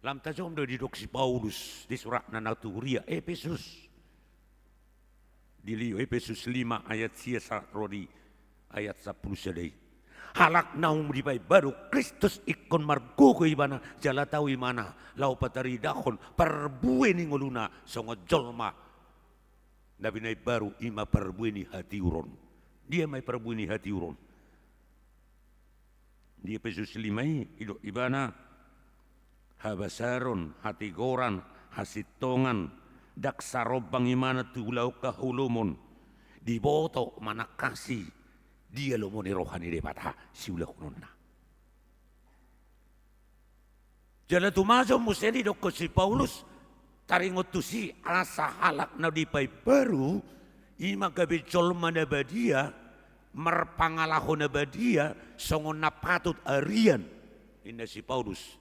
Lam tajom do didok si Paulus di suratna na tu huria Epesus. Dilehon Epesus lima ayat sia sahat ro di ayat sampulu sada i. Halak naung dipaimbaru Kristus ingkon margogo ibana jala tau ibana laho pataridahon parbue ni ngoluna songon jolma na binaimbaru, i ma parbue ni hatiuron. Dia ma i parbue ni hatiuron? Di Epesus lima i didok ibana, habasaron, hatigoran, hasintongan, ndang sarombang ibana tu ulaon haholomon, diboto manangkasi dia lomo ni roha ni Debata siulahononna. Jala tumajom muse didokkon si Paulus, taringot tusi asa halak na dipaimbaru, i ma gabe jolma na badia, marpangalaho na badia, songon na patut arian, ninna si Paulus.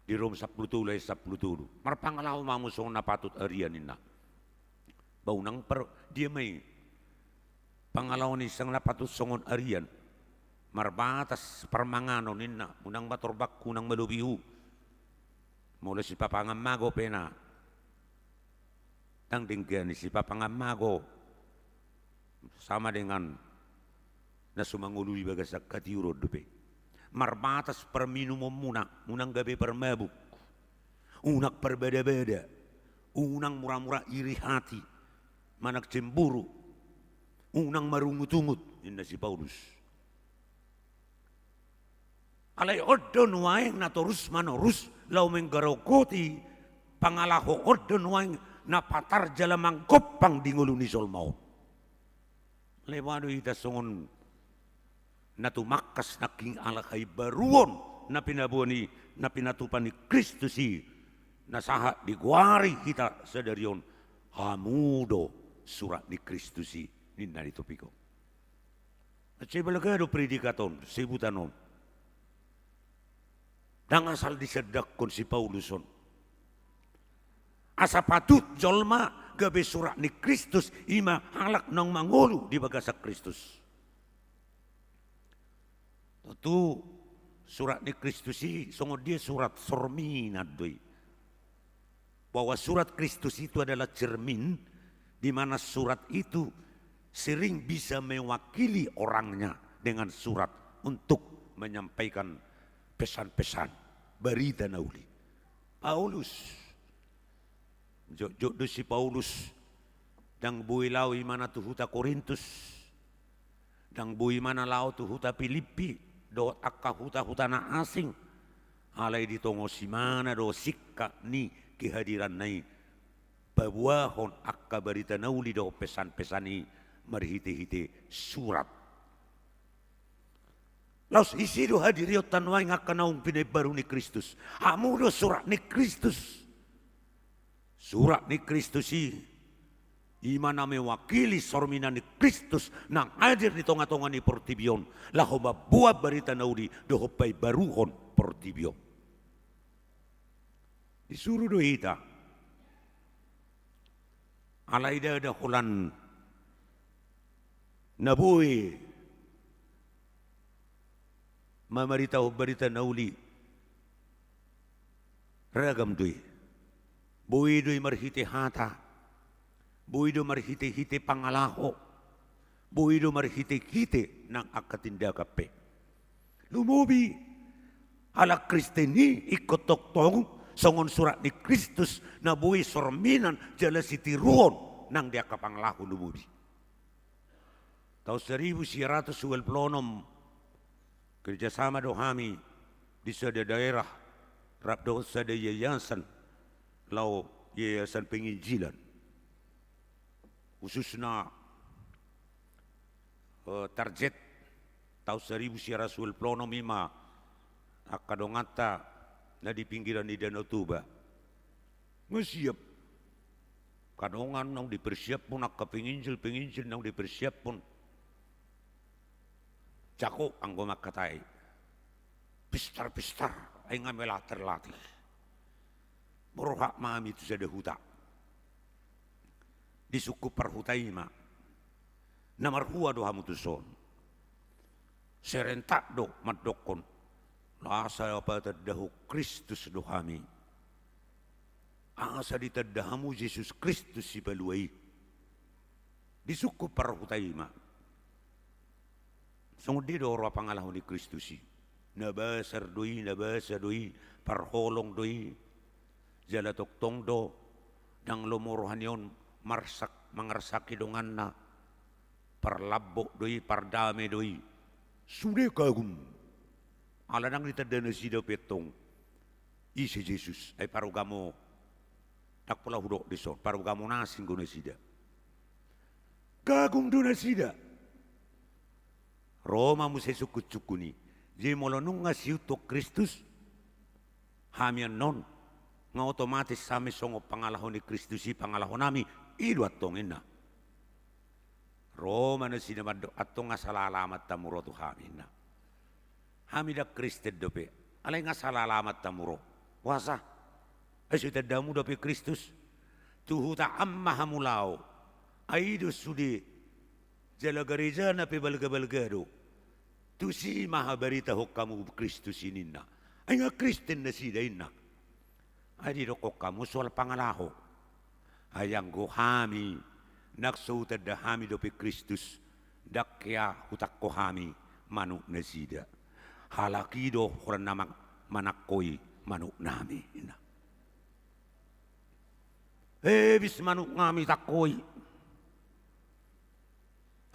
Di Rom sampulu tolu ayat sampulu tolu. Marpangalaho ma hamu songon na patut arian ninna. Ba unang par, dia ma i pangalaho ni sian na patut songon arian. Marbatas parmanganon ninna, unang ma torbanghu, unang ma lobihu. Molo sipapangan mago pe na. Ndang denggan i sipapangan mago. Sama dengan na so mangolu di bagasan hatiuron dope. Marbatas parminumonmuna, unang gabe parmabuk. Unang parbadabada. Unang muramura iri hati. Manang cemburu. Unang marungutungut, ninna si Paulus. Alai on do nuaeng na torus manorus laho menggarogoti pangalaho on do nuaeng na patar jala manggompang di ngolu ni jolma on. Alai boha do hita songon na tumangkas nangkin ala haimbaruon na pinaboa ni, na pinatupa ni Kristus i, na sahat digoari hita sadari on, hamu do surat ni Kristus i, ninna di topik on. Sai balga do predikat on, sebutan on. Ndang asal disandangkon si Paulus on. Asa patut jolma Gabe surat ni Kristus, i ma halak naung mangolu di bagasan Kristus. Tontu surat ni Kristus i songon dia surat, sorminan do i. Bahwa surat Kristus itu adalah cermin, di mana surat itu sering bisa mewakili orangnya dengan surat untuk menyampaikan pesan-pesan, barita na uli. Paulus, jotjot do si Paulus, ndang boi laho imana tu huta Korintus, ndang boi imana laho tu huta Pilippi, dohot angka huta-huta na asing. Alai ditongos imana do singkat ni kehadiranna i, paboahon angka barita na uli dohot pesan-pesan i marhite-hite surat. Laos ise do hadirionta nuaeng angka naung pinaimbaru ni Kristus? Hamu do surat ni Kristus. Surat ni Kristus i, i ma na mewakili sorminan ni Kristus naung hadir di tonga-tonga ni portibi on, laho mamboan barita na uli dohot paimbaruhon portibi on. Disuru do hita. Alai ndada holan na boi mamaritahon barita na uli, ragam do i. Boi do i marhite hata, boi do marhite-hite pangalaho, boi do marhite-hite nang angka tindakan pe. Lumobi halak Kristen i ingkon tongtong songon surat ni Kristus na boi sorminan jala sitiruon nang di angka pangalaho, lumobi. Taon saribu sia ratus ualu pulu onom, kerjasama do hami di sada daerah rap dohot sada yayasan, laho yayasan penginjilan, khususna, eh, target taon saribu sia ratus ualu pulu onom i ma angka donganta na di pinggiran ni Danau Toba. Nga siap. Angka dongan naung dipersiaphon, angka penginjil, penginjil naung dipersiaphon. Jago anggo mangkatai. Pistar-pistar, ai nga mela terlatih. Borhat ma hami tu sada huta. Disungkun parhuta i ma. Na marhua do hamu tuson? Serentak do mandokkon, asa patandahon Kristus do hami. Asa ditanda hamu Jesus Kristus Sipalua i. Disungkun parhuta i ma. Songon dia do roha pangalaho ni Kristus i? Na basar do i, na basa do i, parholong do i. Jala tongtong do, ndang lomo roha ni on marsak, mangarsaki donganna. Parlambok do i, pardame do i. Sude kagum. Ala ndang ditanda nasida pe antong ise Jesus, ai parugamo, ndang pola hudok dison, parugamo na asing do nasida. Kagum do nasida. Ro ma muse sungkun-sungkun i. Jadi molo nunga siuthon Kristus hami annon, nga otomatis hami songon pangalaho ni Kristus i pangalahonami, i do antong, ninna. Ro ma nasida mandok, antong nga sala alamat hamu ro tu hami, ninna. Hami ndang Kristen dope, alai nga sala alamat hamu ro. Boasa? Ai so itanda hamu dope Kristus? Tu huta an ma hamu laho. Ai i do sude. Jala garejana pe balga-balga do. Tusi ma habaritahon hamu Kristus i, ninna. Ai nga Kristen nasida, ninna. Ai didokkon hamu soal pangalaho. Ai anggo hami, nang so hutanda hami dope Kristus, ndang hea hutangko hami manuk nasida. Halak i do holan na mang-, manangkoi manuknami, ninna. Hebis manuknami tangkoi.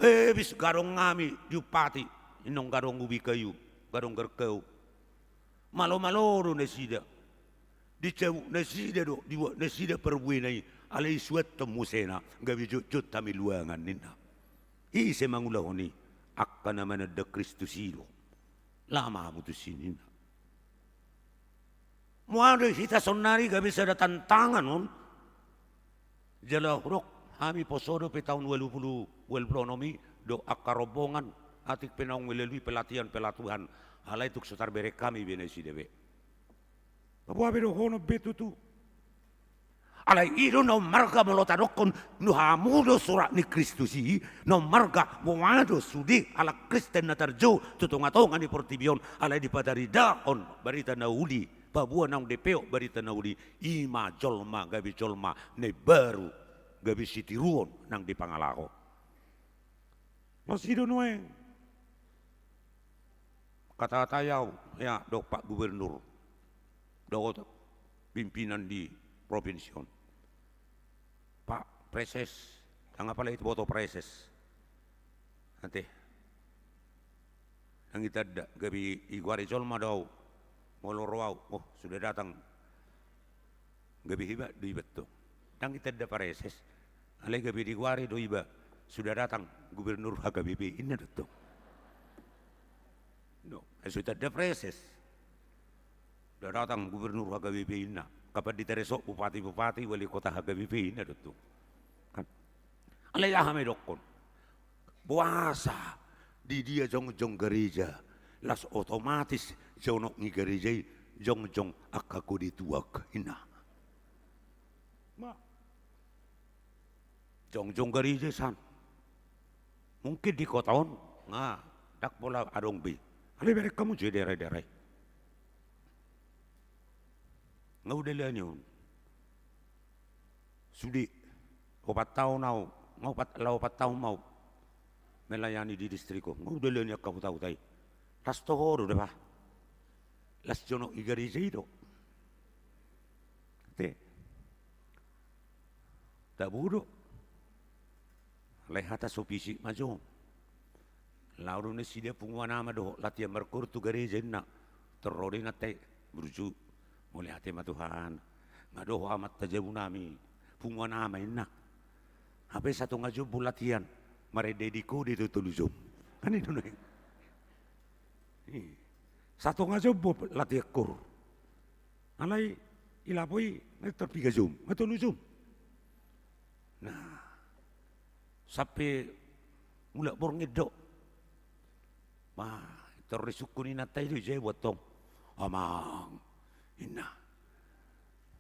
Hebis gadongnami diumpati, innon gadong ubi kayu, gadong garkau. Malo-malo do nasida. Dicabut nasida do, dibuat nasida parbuena i, alai suanhon musena, gabe jotjot hami luangan, ninna. Ise mangulahon i? Angka na mananda Kristus i do. Laho ma hamu tusi, ninna. Molo hita saonnari gabe sada tantangan on. Jala hudok, hami poso dope taon ualu pulu, ualu pulu onom i, dohot angka rombongan, atik pe naung melalui pelatihan-pelatihan, alai tung so tarbereng hami be nasida be. Paboa be dohonon be tutu. Alai i do na ummarga molo tadokkon, nuaeng hamu do surat ni Kristus i, na ummarga boha do sude halak Kristen na tarjou tu tongatonga ni portibi on, alai dipataridahon barita na uli, paboa naung dipeop barita na uli, i ma jolma gabe jolma na imbaru, gabe sitiruon nang di pangalaho. Laos i do nuaeng. Hatahatai au, ya, dohot Pak Gubernur, dohot pimpinan di provinsi on. Pak Praeses, ndang apala diboto Praeses. Ate. Ndang itanda, gabe digoari jolma do au. Molo ro au, oh, sudah datang. Gabe hebat do iba tong. Ndang itanda Praeses. Alai gabe digoari do iba, sudah datang Gubernur H K B P, inna do tong. No, eh, so itanda Praeses. Sudah datang Gubernur H K B P, inna. Kapan ditaresop bupati-bupati, wali kota, H K B P, inna do tong. Kan. Alai aha ma didokkon? Boasa di dia jongjong gareja, laos otomatis jonok ni gareja i jongjong angka kode tuak, inna. Ma. Jongjong gareja i san. Mungkin di kota on, nga, ndang pola adong be. Alai bereng hamu jo daerah-daerah i. Nga hudalani on. Sude, opat taon au, nga opat, laho opat taon ma au melayani di distrik on, nga hudalani angka huta-huta i. Laos toho do deba. Laos jonok ni gareja i do. Te. Tabo do. Alai hata so fisik ma jo. Laho do nasida punguan ama dohot latihan markoor tu gareja, inna. Tor ro do inanta i, burju. Mauliate ma Tuhan. Nga dohot amanta jabunami. Punguan ama, inna. Hape satonga jombo latihan. Marende di kode do tolu jom. Kan i do nuaeng. I. Satonga jombo latihan koor. Alai i lapo i, nga tor piga jom, nga tolu jom. Nah, sampe mulak borngin do. Ma, tor risungkun inanta i do, ijai buat tong. Amang, inna.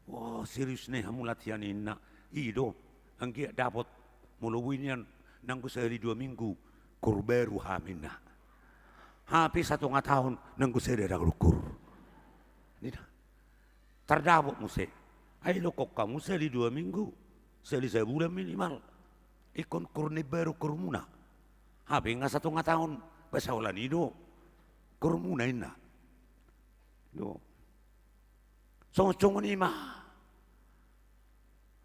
Wah, serius ni hamu latihan, inna. I do, anggiat dapot, molo boi nian, nanggo sahali dua minggu, koor baru hami, inna. Hape satonga taon, nanggo sada do koor. Ninna. Tardapot muse. Ai dokkon hamu sahali dua minggu, sahali sabulan minimal. Ingkon koor na imbaru koormuna. Hape nga satonga taon, pasaolan i do koormuna, inna. Do. Songon-songon i ma.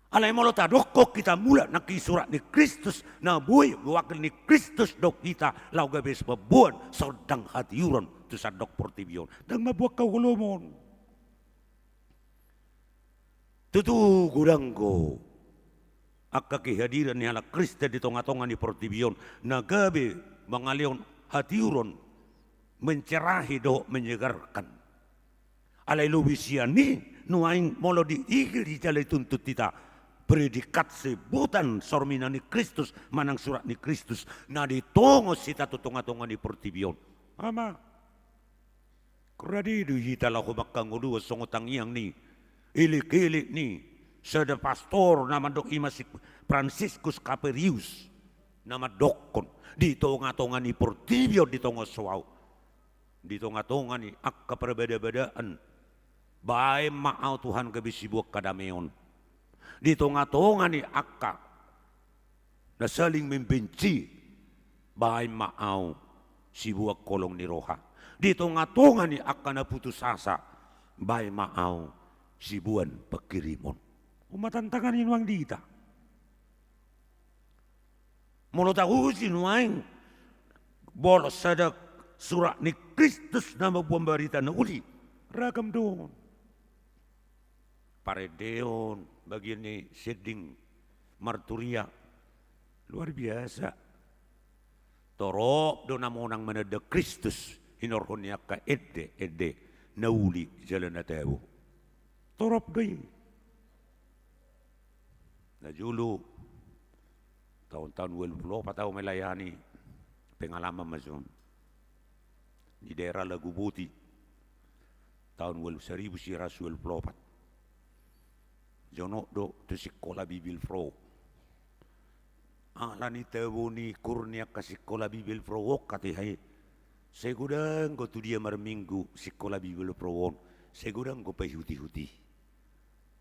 Alai molo tadokkon hita mulak nangkin surat ni Kristus, na boi mewakili ni Kristus do hita laho gabe sipaboan, sondang hatiuron tu sandok portibi on. Ndang mamboan haholomon. Tutu godang do angka kehadiran ni halak Kristen di tongatonga ni portibi on, na gabe mangalehon hatiuron, mencerahi dohot menyegarkan. Alai lobi sian i, nuaeng molo diigil dijalo dituntut hita predikat sebutan sormina ni Kristus manang surat ni Kristus, na ditongon hita tu tongatonga ni portibi on. Ama. Rade do hita laho mangkangoluan songon tangiang ni elekelek ni sada pastor na mandok, i ma si Franciscus Caperius, na mandokkon, di tongatonga ni portibi on, di tonga, so au, di tongatonga ni angka parbadabadaan, baen ma au Tuhan gabe siboan hadameon. Di tongatonga ni angka na saling membenci, baen ma au siboan holong ni roha. Di tongatonga ni angka na putus asa, baen ma au siboan pangkirimon. On ma tantangan i nuaeng di hita. Molo tauji nuaeng, bolos sada surat ni Kristus na mamboan barita na uli, ragam do on. Parendeon, bagian ni sending marturia. Luar biasa. Torop do na monang mananda Kristus, hinorhon ni angka ende, ende na uli jala na tabo. Torop do i. Na jolo, taon, taon ualu pulu opat au melayani, pengalaman ma jo on. Di daerah Laguboti, taon ualu, saribu sia ratus ualu pulu opat. Jonok do tu sikola Bibelvrouw. Alani tabo ni kur ni angka sikola Bibelvrouw on, ate, hae. Sai godang do tu dia marminggu sikola Bibelvrouw on, sai godang do paihutihut i.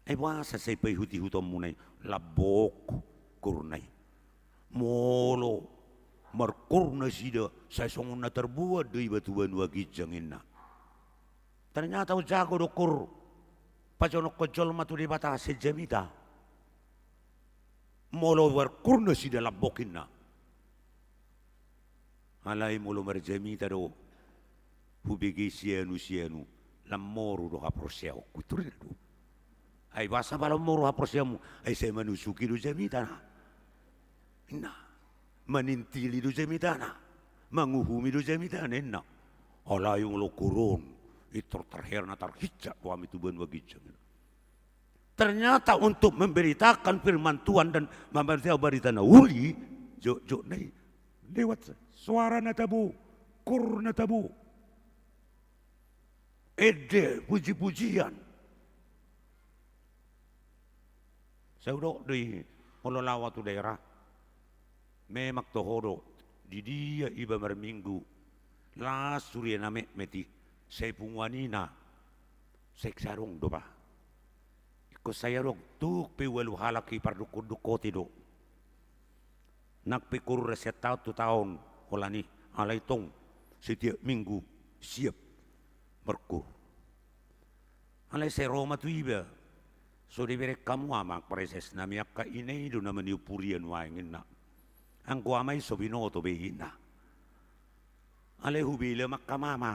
Ai boasa sai paihutihutonmuna i? Lambok kurna i. Molo markur nasida, sai songon na tarboan do iba tu banua ginjang, ninna. Ternyata umjago do kur pajonokhon jolma tu Debata sian jamita. Molo markur nasida lambok, ninna. Alai molo marjamita do, hubege sianu-sianu, lam moru do haporseaonku, ninna do. Ai boasa lam moru haporseaonmu? Ai sai manusuki do jamitana, ninna. Manintili do jamitana, manguhumi do jamitana, ninna. Alai molo kur on, pintor terhela, tarhinjak do hami tu banua ginjang, ninna. Ternyata untuk memberitakan firman Tuhan dan memberitakan barita na uli, jotjot na i lewat suara na tabo, kur na tabo, ende, puji-pujian. Sai hudok do i, molo laho ahu tu daerah, memang toho do, di dia iba marminggu, las huria na metmet i, sai punguan ina, sai adong do ba. Ingkon sai adong, tung pe ualu halak i, pardukkonduk hoti do. Nang pe kur sian taon tu taon holan i, alai tong setiap minggu siap markur. Alai sai ro ma tu iba, so dibereng hamu, amang, praeses nami, angka ina i do na maniop huria nuaeng, ninna. Anggo ama i so binoto be, ninna. Alai hubeleng ma angka mama.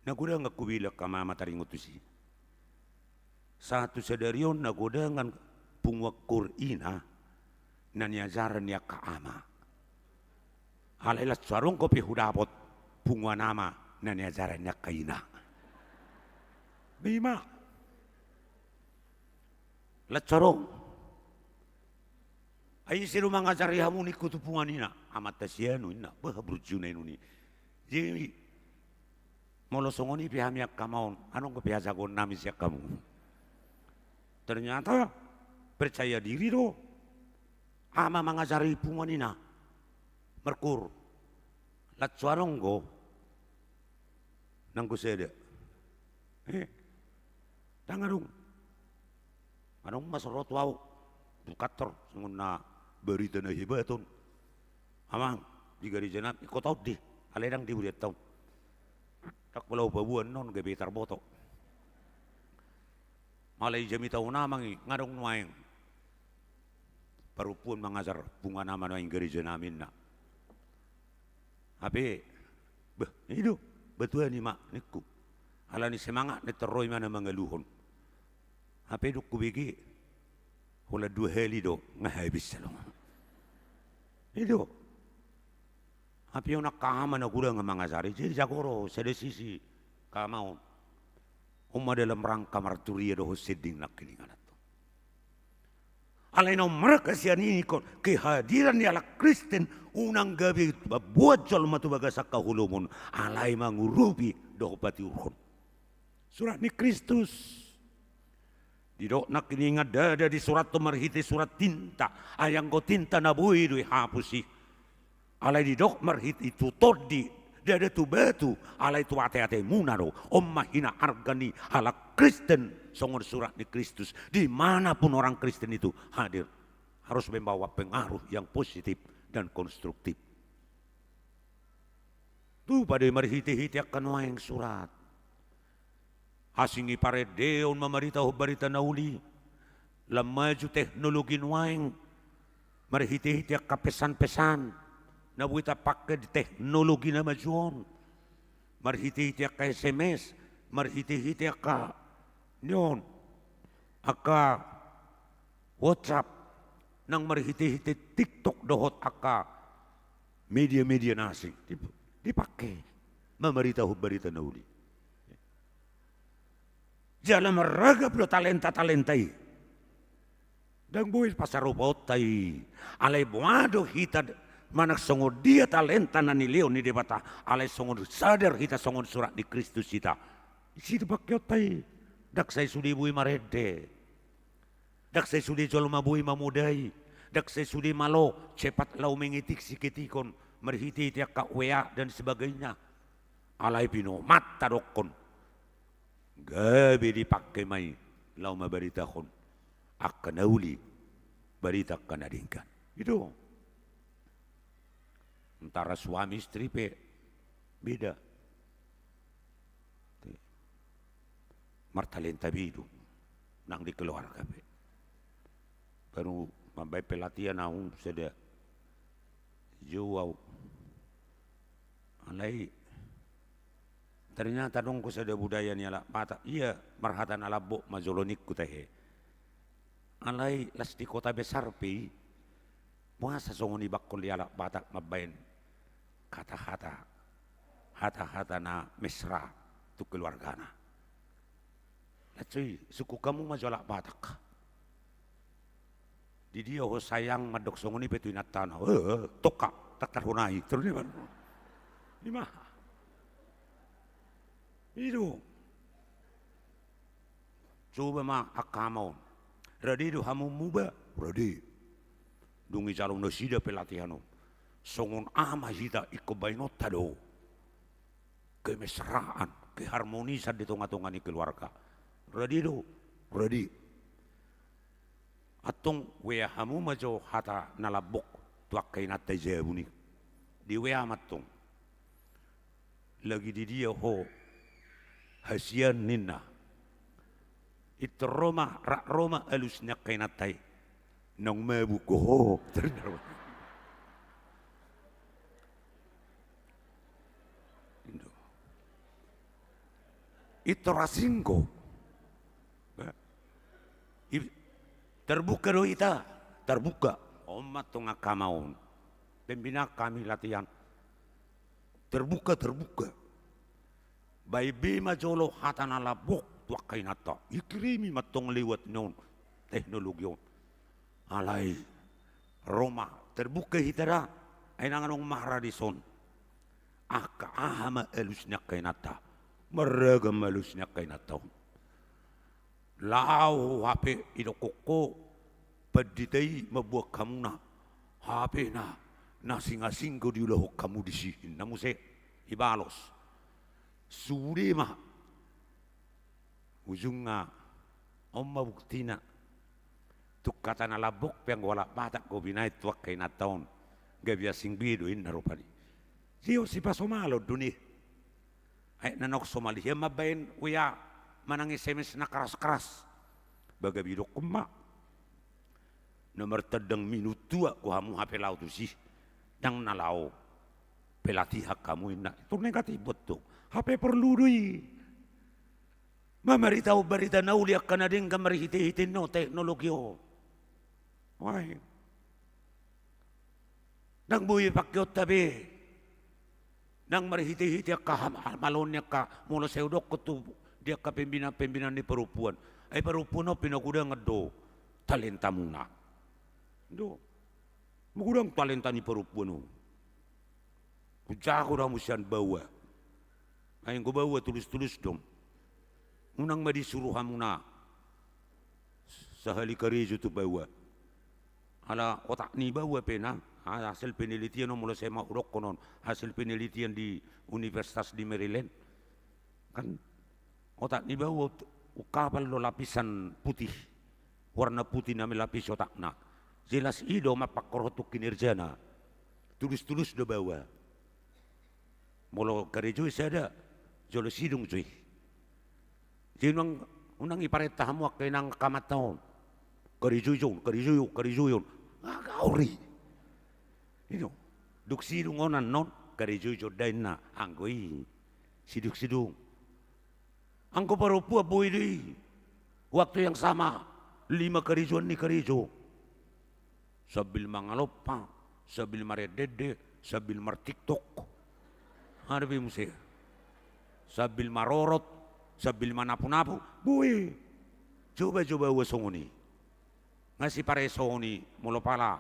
Na godang hubeleng angka mama taringot tusi. Sahat tu sadari on na godangan punguan kur ina na niajaran ni angka ama. Alai las so adong dope hudapot punguan ama na niajaran ni angka ina. Ima. Las so adong. Ai ise do mangajari hamu ningku tu punguan ina? Amanta si anu, ninna. Bah, burju na inun i. Jadi molo songon i pe hami angka ama on, adong dope hajagoon nami sian hamu. Ternyata percaya diri do ama mangajari punguan ina markur. Las so adong do nanggo sada. Eh, ndang adong. Adong ma so ro tu ahu tu kantor songon na barita na hebat on. Amang, di gareja nami, ingkon taon di, alai ndang di hurianta on. Ndang pola hupaboa annon gabe tarboto. Alai jamitahon amang i, nga adong nuaeng parompuan mangajar punguan ama nuaeng gareja nami, ninna. Hape, bah, i do, batuan i ma ningku. Alani semangat na i, ro i ma na mangaluhon. Hape dung hubege, holan dua hali do, nga habis, adong. I do. Hape on angka ama na godang mangajari, jadi jago do sada sisi angka ama on. On ma dalam rangka marturia dohot sending nangkiningan on. Alai na ummarga sian i, ingkon kehadiran ni halak Kristen, unang gabe mamboan jolma tu bagasan haholomon, alai mangurupi dohot patiurhon. Surat ni Kristus. Didok nangkiningan ndada disurathon marhite surat tinta, ai anggo tinta na boi do ihapus i. Alai didok marhite tu tondi, ndada tu batu, alai tu ateatemuna do. On ma hinaarga ni halak Kristen songon surat ni Kristus. Di mana pun orang Kristen itu hadir, harus membawa pengaruh yang positif dan konstruktif. Tupa do i marhitehite angka nuaeng surat. Asing i parendeon mamaritahon barita na uli. Lam maju teknologi nuaeng, marhitehite angka pesan-pesan na boi tapangke di teknologi na maju on, marhitehite angka S M S, marhitehite angka ni on, angka WhatsApp, nang marhitehite TikTok dohot angka media-media na asing, dip-, dipangke mamaritahon barita na uli. Jala marragam do talenta-talenta i. Ndang boi pasarupaonta i. Alai boha do hita d-, manang songon dia talenta na nilehon ni Debata, alai songon sadar hita songon surat ni Kristus hita. Disi do pangkeonta i. Ndang sai sude boi marende. Ndang sai sude jolma boi mamodai, ndang sai sude malo cepat laho mengetik siketikon marhitehite angka W A dan sebagainya. Alai pinomanta dokkon, gabe dipake ma i laho mabaritahon angka na uli, barita angka na denggan. I do. Antara suami istri pe beda. Martalenta be i do nang di keluarga pe. Baru mambaen pelatihan ahu sada, jou ahu. Alai ternyata adong do sada budaya ni halak Batak, ia marhata na lambok ma jolo ningku tahe. Alai las di kota besar pe i, boasa songon i bangkol ni halak Batak mambaen hata-hata, hata-hata na mesra tu keluargana. Las i, sungkun hamu ma jo halak Batak. Di dia ho sayang mandok songon i pe tu inantana? Eh, eh, tongka, taktarhon ahu i. Terus i ma. I ma. I do. Coba ma angka ama on. Rade do hamu muba? Rade. Dung dijalo nasida pelatihan on, songon aha ma hita ingkon baenonta do kemesraan, keharmonisan di tonga-tonga ni keluarga? Rade do? Rade. Antong W A hamu ma jo hata na lambok tu angka inanta i, jabu ni. Di W A ma antong. Lagi di dia ho, hasian, ninna. Pintor ro ma, rap ro ma alus ni angka inanta i. Naung mabuk ho. Pintor asing ho. I-, terbuka do hita, terbuka. On ma antong angka ama on. Pembinaan hami latihan. Terbuka, terbuka. Baen be ma jolo hata na lambok tu angka inanta. Dikirimi ma antong lewat ni on, teknologi on. Alai ro ma, terbuka hita da. Ai ndang adong marra dison. Angka aha ma alus ni angka inanta? Marragam alus ni angka inanta on. Laho hape idokkon ho pandita i mambuat hamuna, hape na, na asing-asing do diulahon hamu disi, ninna muse. Ibalos. Sude ma. Ujungna, on ma buktina. Tung hata na lambok pe anggo halak Batak do binaen tu angka inanta on, gabe asing be do inna rupani. Sihol sipasomalon do ni. Aek na naung somal i, hian mambaen W A manang S M S na keras-keras. Ba gabe idokkon ma. Na martandang minut dua do hamu hape laho tusi. Ndang na laho pelatihan hamu, ninna. Itu negatif betul. Hape porlu do i. Mamaritahon barita na uli, angka na denggan marhite-hite on, teknologi on. Wah. Ndang boi pakeonta be. Ndang marhite-hite angka ham-, hamaloon ni angka, molo sai hudokkon tu di angka pembinaan-pembinaan ni parompuan. Ai parompuan on pinagodang do talentamuna. Do. Magodang talenta ni parompuan on. Hujago do hamu sian baoa. Ai anggo baoa tulus-tulus do. Unang ma disuru hamuna sahali karejo tu baoa. Ala otak ni baoa pe na, hasil penelitian on, molo sai ma hudokkon on, hasil penelitian di Universitas di Maryland. Kan otak ni baoa ungkapal do lapisan putih, warna putih na melapisi otakna. Jelas i do mampangkorhon tu kinerjana. Tulus-tulus do baoa. Molo karejo i sada, jolo sidung jo i. Jadi unang, unang diparenta hamu angka inang angka amanta on. Karejo i jo on, karejo i on, karejo i on. Nga gaor i. I do. Dung sidung on annon, karejo i jo on da, ninna. Anggo i. Sidung-sidung. Anggo parompuan boi do i. Waktu yang sama, lima karejoan ni karejo. Sambil mangalompa, sambil marende-ende, sambil mar-TikTok. Aha pe muse. Sambil marorot, sambil manapu-napu. Boi. Coba-coba ua songon i. Nga sipareso on i molo pala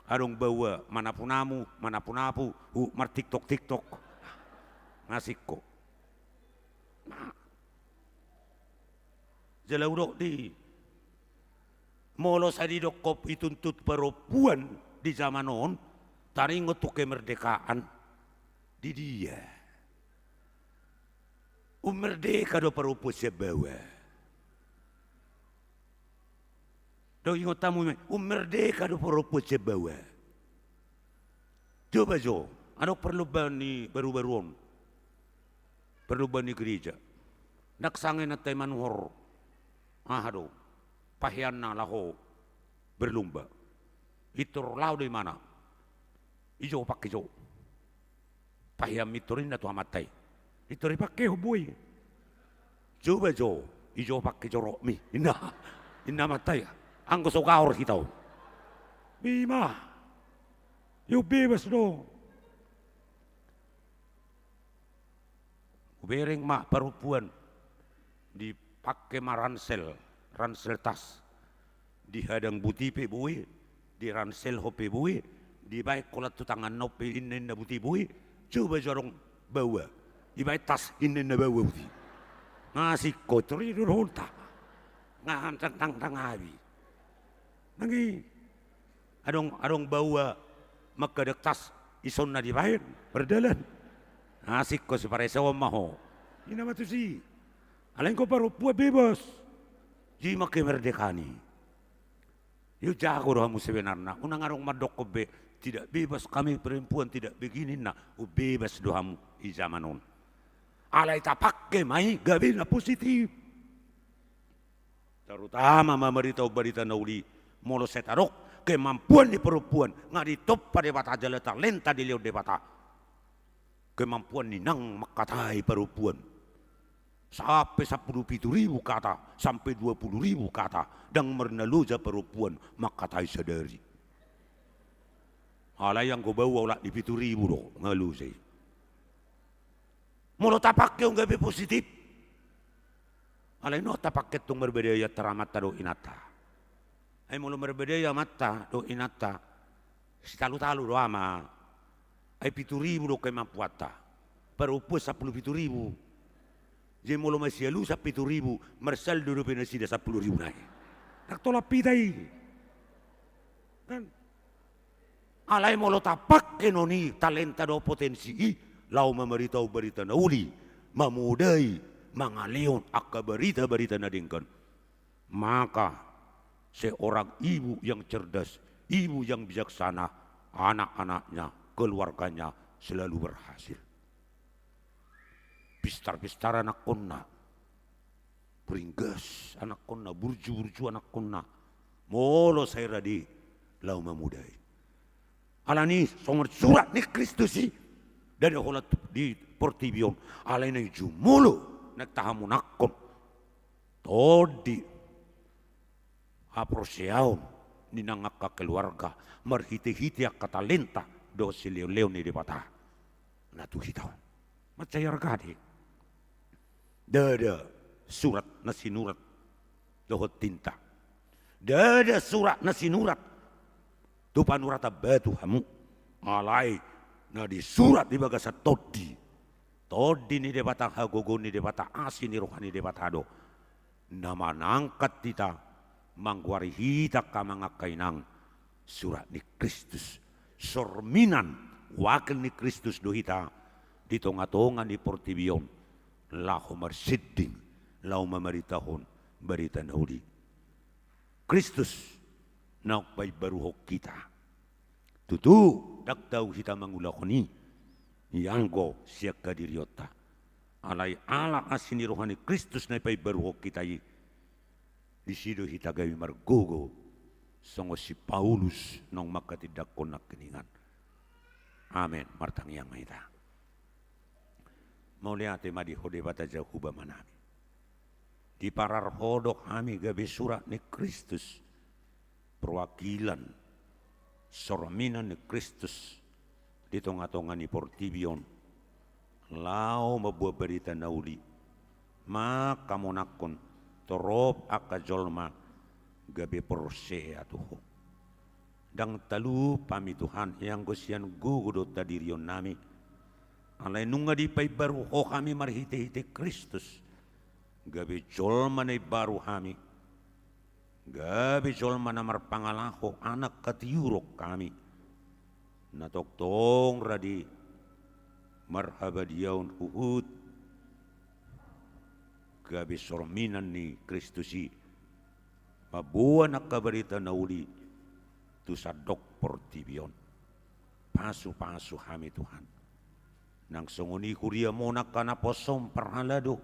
adong baoa manapu-napu, manapu-napu, hu mar-TikTok-TikTok. Nga singko. Jala hudok di, Molo sai didokkon ituntut parompuan di zaman on, taringot tu kemerdekaan, di dia? Ummerdeka do parompuan sian baoa? Do ingot hamu ma i, ummerdeka do parompuan sian baoa? Coba jo, adong perlombaan ni barubaru on, perlombaan ni gereja. Ndang sanga inanta i manuhor, aha do, paheanna laho berlomba. Pintor laho do imana. I jo pangke jo. Pahean pintor ninna tu amanta i. Pintor dipangkehon boi. Coba jo, i jo pangke jorokmi, ninna. Ninna amanta i. Anggo so gaor hita on. Bima. Yo bebas do. Hubereng ma parompuan, dipangke ma ransel, ransel tas. Dihadang buti pe boi, diranselhon pe boi, dibaen holan tu tanganna on pe inna-inna buti boi. Coba jo adong baoa, dibaen tas inna-inna baoa buti. Nga singkop tori do dohonta. Nga tangtang abi. Nang i. Adong, adong baoa mangkadang tas, isonna dibaen, mardalan. Asing ho, sipareseon ma ho. I nama tusi. Alai ingkon parompuan bebas. Jima kemerdekaan i. Yo jago do hamu sebenarna. Unang adong mandokkon be, tidak bebas kami perempuan, tidak begini, na. Bebas do hamu di zaman on. Alai tapangke ma i gabe na positif. Terutama mamaritahon barita na uli, molo sai tadok kemampuan ni parompuan, nga ditompa Debata jala talenta dilehon Debata. Kemampuan ni nang mangkatai parompuan. Sampe sampulu pitu ribu kata, sampe dua pulu ribu kata, ndang marnaloja parompuan mangkatai sadari. Alai anggo baoa olat ni pitu ribu do, nga loja i. Molo tapangke on gabe positif. Alai na tapangke tong marbadai antara amanta dohot inanta. Ai molo marbadai amanta dohot inanta, sitalu-talu do ama. Ai pitu ribu do kemampuanta. Parompuan sampulu pitu ribu. Jadi molo masialusan pitu ribu, marsaldo dope nasida sampulu ribu nai. Ndang tolap hita i. Kan? Alai molo tapangke non i talenta dohot potensi i, laho mamaritahon barita na uli, mamodai, mangalehon angka barita-barita na denggan, maka seorang ibu yang cerdas, ibu yang bijaksana, anak-anaknya, keluarganya selalu berhasil. Pistar-pistar anakkonna, pringgas anakkonna, burju-burju anakkonna, molo sai rade laho mamodai. Alani songon surat ni Kristus i, ndada holan tu, di portibi on, alai na jumolo naeng tahamonangkon tondi haporseaon ni nang angka keluarga, marhite-hite angka talenta dohot silehon-lehon ni Debata na tu hita on. Mansai arga do i. Ndada surat na sinurat dohot tinta. Ndada surat na sinurat tu panuratan batu hamu. Alai na disurat di bagasan tondi. Tondi ni Debata, hagogoon ni Debata, asi ni roha ni Debata do na manangkat hita, manggoari hita angka amang angka inang, surat ni Kristus, sorminan, wakil ni Kristus do hita di tonga-tonga ni portibi on, laho marsinding, laho mamaritahon barita na uli. Kristus naung paimbaruhon hita. Tutu, ndang tau hita mangulahon i, ianggo sian hadirionta. Alai ala asi ni roha ni Kristus na ipaimbaruhon hita i, disi do hita gabe margogo, songon si Paulus naung manghatindanghon nangkiningan. Amen. Martangiang ma hita. Mauliate ma di Ho Debata Jahowa Amanami. Diparar Ho do hami gabe surat ni Kristus, perwakilan, sorminan ni Kristus di tonga-tonga ni portibi on, laho mamboan barita na uli, manghamonangkon torop angka jolma gabe porsea tu Ho. Ndang talup hami Tuhan, ianggo sian gogo do hadirionnami. Alai nunga dipaimbaru Ho hami marhite-hite Kristus, gabe jolma na imbaru hami, Gabe jolma na marpangalaho anak hatiuron hami, na tongtong radi marhabadiaon huhut gabe sorminan ni Kristus i, mamboan angka barita na uli tu sandok portibi on. Pasupasu hami Tuhan. Nang songon i huriaM on angka naposom parhalado,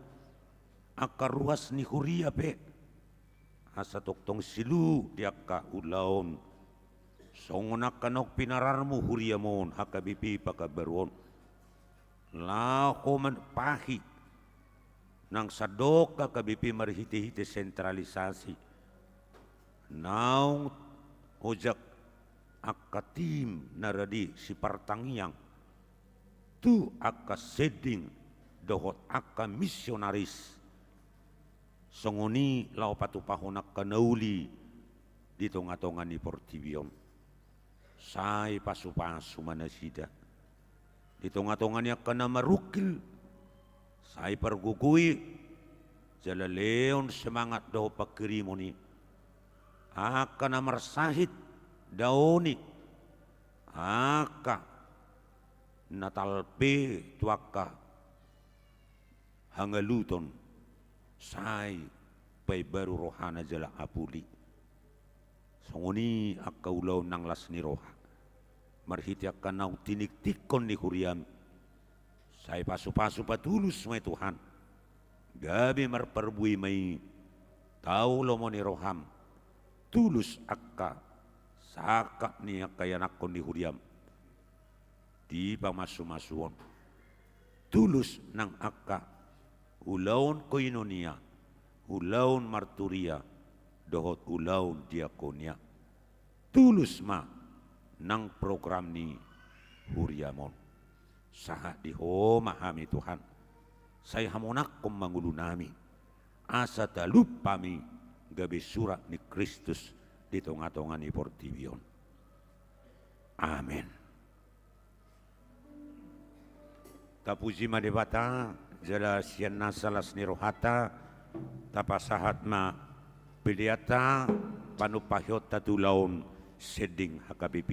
angka ruas ni huria pe, asa tongtong silu di angka ulaon, songon angka naung pinararmu huriaM on H K B P Pekanbaru on, laho manangkahi nang sandok H K B P marhitehite sentralisasi, naung ojak angka tim na radi sipartangiang tu angka sending dohot angka misionaris, songon i laho patupahon angka na uli di tongatonga ni portibi on. Sai pasupasu ma nasida di tongatonga ni angka na marungkil. Sai pargogoi jala lehon semangat dohot panghirimon i angka na marsahit, daoni angka na talpe tu angka hangaluton, sai paimbaru rohana jala apuli. Songon i angka ulaon nang las ni roha marhite angka naung tiningtingkon ni huriaM. Sai pasupasu patulus ma i Tuhan, gabe marparbue ma i tau lomo ni rohaM. Tulus angka sangkap ni angka ianakhon ni huriaM di pamasumasuon. Tulus nang angka ulaon koinonia, ulaon marturia dohot ulaon diakonia. Tulus ma nang program ni huriaM on. Sahat di Ho ma hami Tuhan. Sai hamonanghon ma ngolunami, asa talup hami gabe surat ni Kristus di tongatonga ni portibi on. Amen. Tapuji ma Debata, jala sian nasa las ni rohanta tapasahat ma peleanta panumpahionta tu ulaon sending H K B P.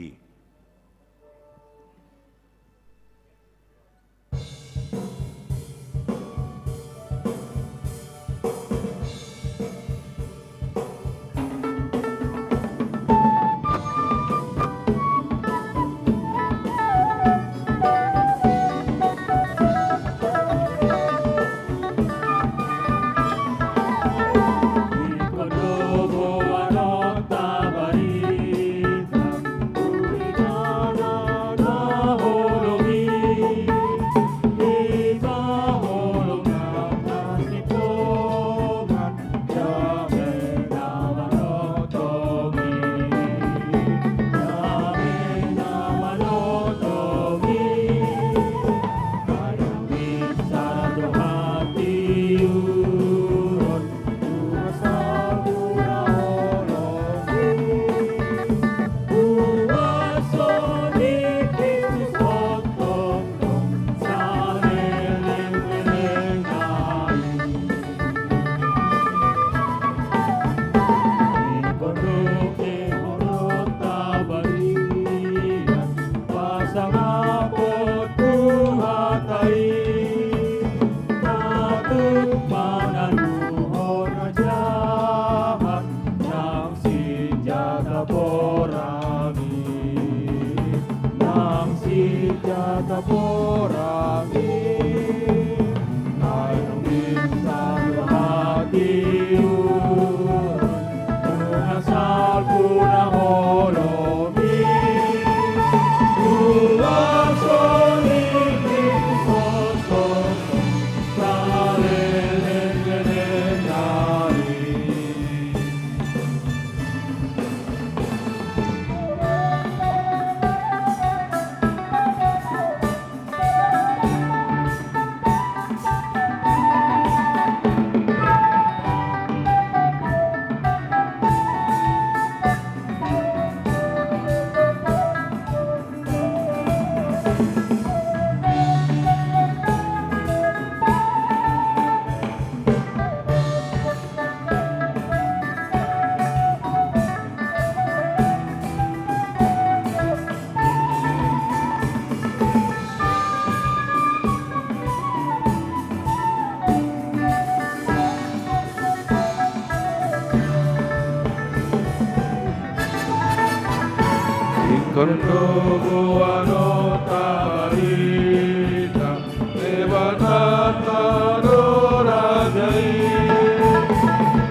Martonggo annon tabarita, Debatanta do raja i.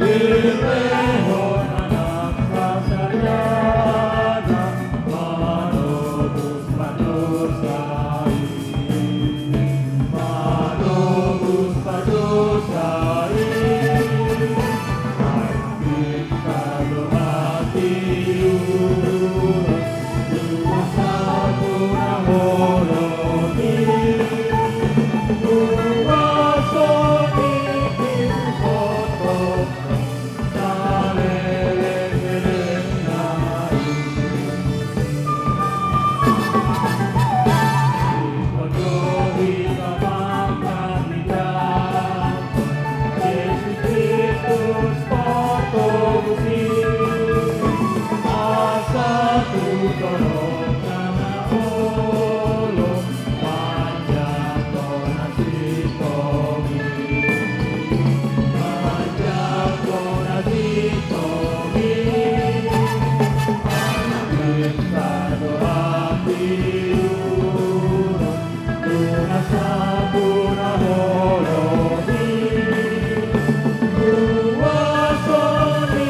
Dilehon Anakna sasada, manobus pardosa i, manobus pardosa i. Ai pinta do hatiuron, nunga sampurna holom i. Huaso ni Kristus oto, saleleng-lelengna i. Ingkon do hita mangkatita Jesus Kristus Partobusi, asa tu torop na olo manjangkon na sintong i, manjangkon na sintong i. Ai pinta do hatiuron, nunga sampurna holom i. Huaso ni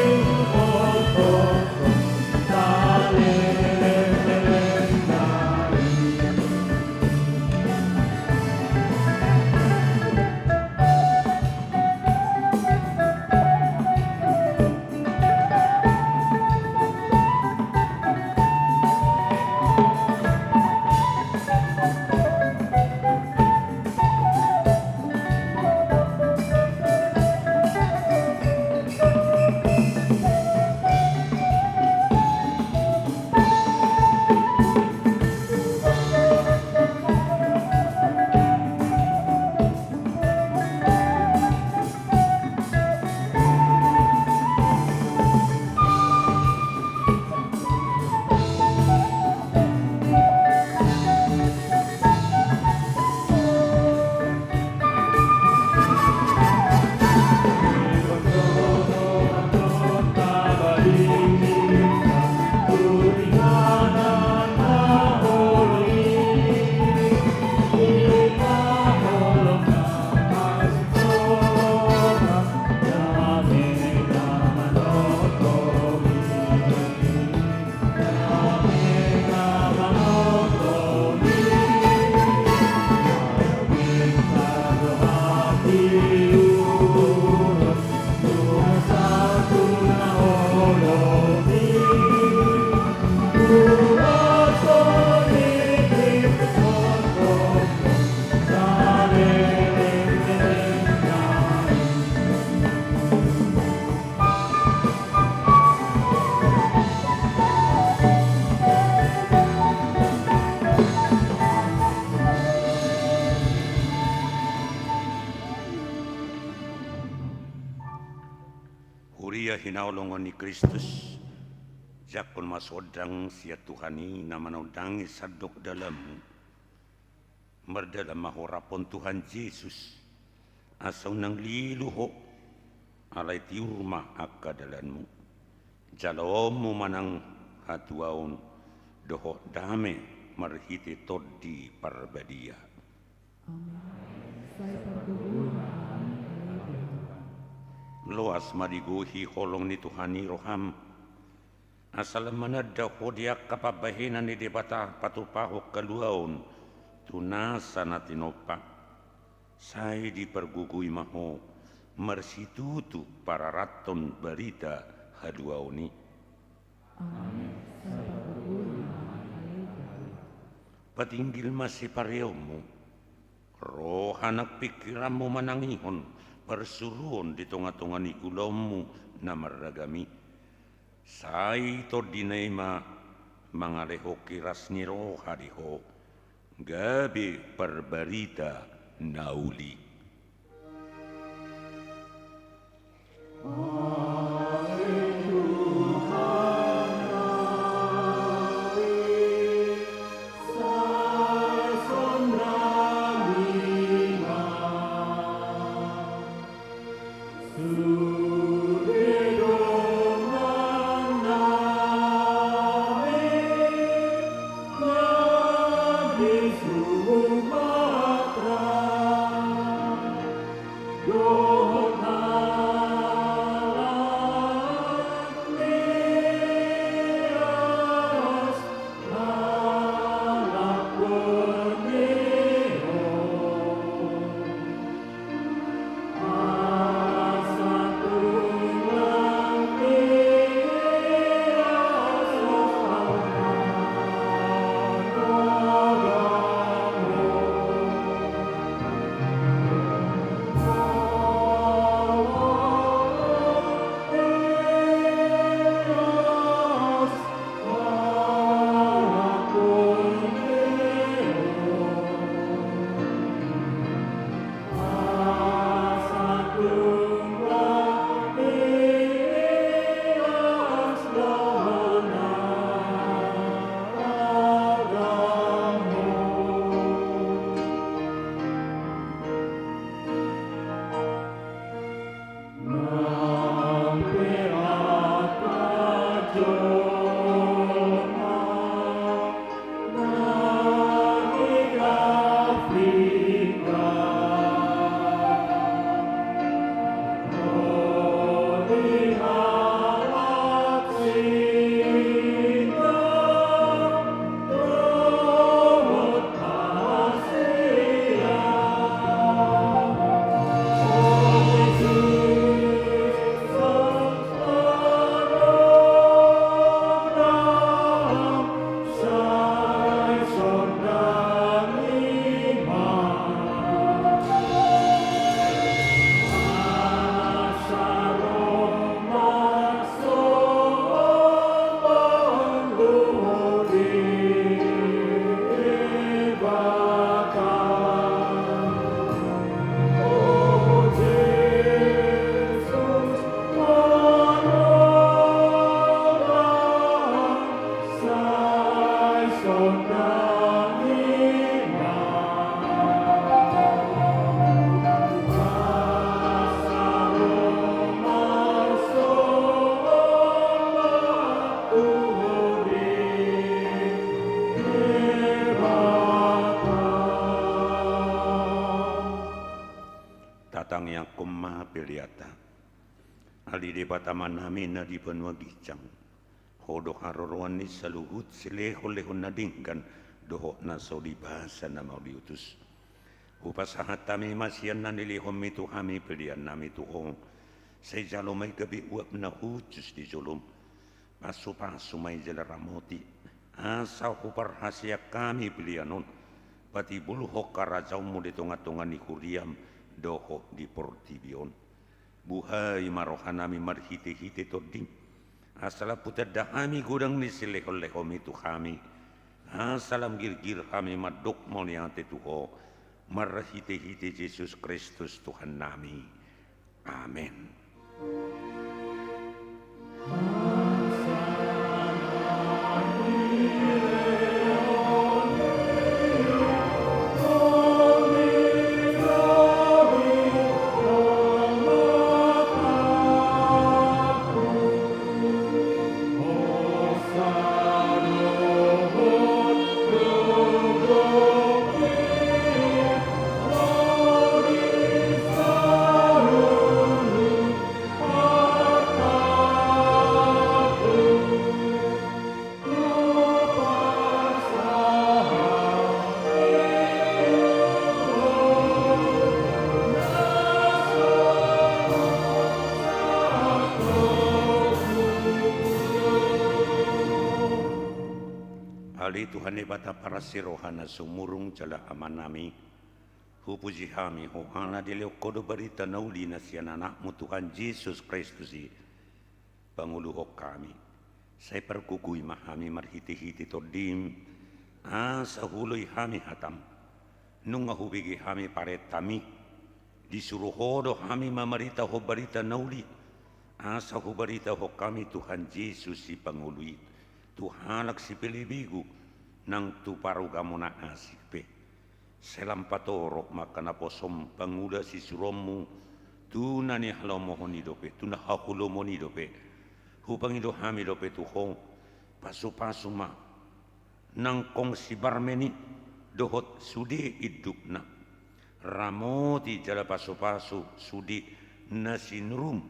Kristus oto, saleleng-lelengna i. Huria hinaholongan ni Kristus, jangkon ma sondang sian Tuhan i na manondangi sandok dalanmu. Mardalan ma ho rap dohot Tuhan Jesus, asa unang lilu ho, alai tiur ma angka dalanmu. Jaloonmu ma nang hatuaon dohot dame marhite Tondi Parbadia. Amen. Sai pargogoi ma hami ale Tuhan. Loas ma digohi holong ni Tuhan i roham, asa lam mananda ho di angka pambahenan ni Debata patupahon haluaon tu nasa na tinompa. Sai dipargogoi ma ho marsitutu pararathon barita haluaon i. Amen. Sai pargogoi ma hami ale Tuhan. Patinggil ma sipareonmu. Roha nang pingkiranmu manangihon parsuruon di tongatonga ni ulaonmu na marragam i. Sai tondina i ma mangalehon hiras ni roha di ho, gabe parbarita na uli. Tatangiangkon ma peleanta. Ale Debata Amanami na di banua ginjang, Ho do haroroan ni saluhut silehonlehon na denggan dohot na so dibasa na mauliutus. Hupasahat hami ma sian na nilehonMi tu hami peleannami tu Ho. Sai jalo ma i gabe uap na hushus di jolom. Pasupasu ma i jala ramoti, asa huparhaseang hami pelean on, patibulhon harajaonMu di tongatonga ni huriaM dohot di portibi on. Buhai ma rohanami marhitehite TondiM, asa lam hutanda hami godang ni silehonlehonMi tu hami, asa lam girgir hami mandok mauliate tu Ho, marhitehite Jesus Kristus Tuhannami. Amen. Ale Tuhan Debata parasi roha na sumurung jala Amanami, hupuji hami Ho ala dilehon Ho do barita na uli na sian AnakMu Tuhan Jesus Kristus i, panguluhon hami. Sai pargogoi ma hami marhitehite TondiM, asa huoloi hami hataM. Nunga hubege hami parentami, disuru Ho do hami mamaritahon barita na uli, asa hubaritahon hami Tuhan Jesus Sipangolu i, tu halak sipelebegu nang tu parugamo na asing pe. Sai lam patorop ma angka naposoM pangula sisuruonMu, tu na nihalomohon i dope, tu na haholomon i dope. Hupangido hami dope tu Ho, pasupasu ma nangkong si Barmen i dohot sude indukna. Ramoti jala pasupasu sude na sinuruM,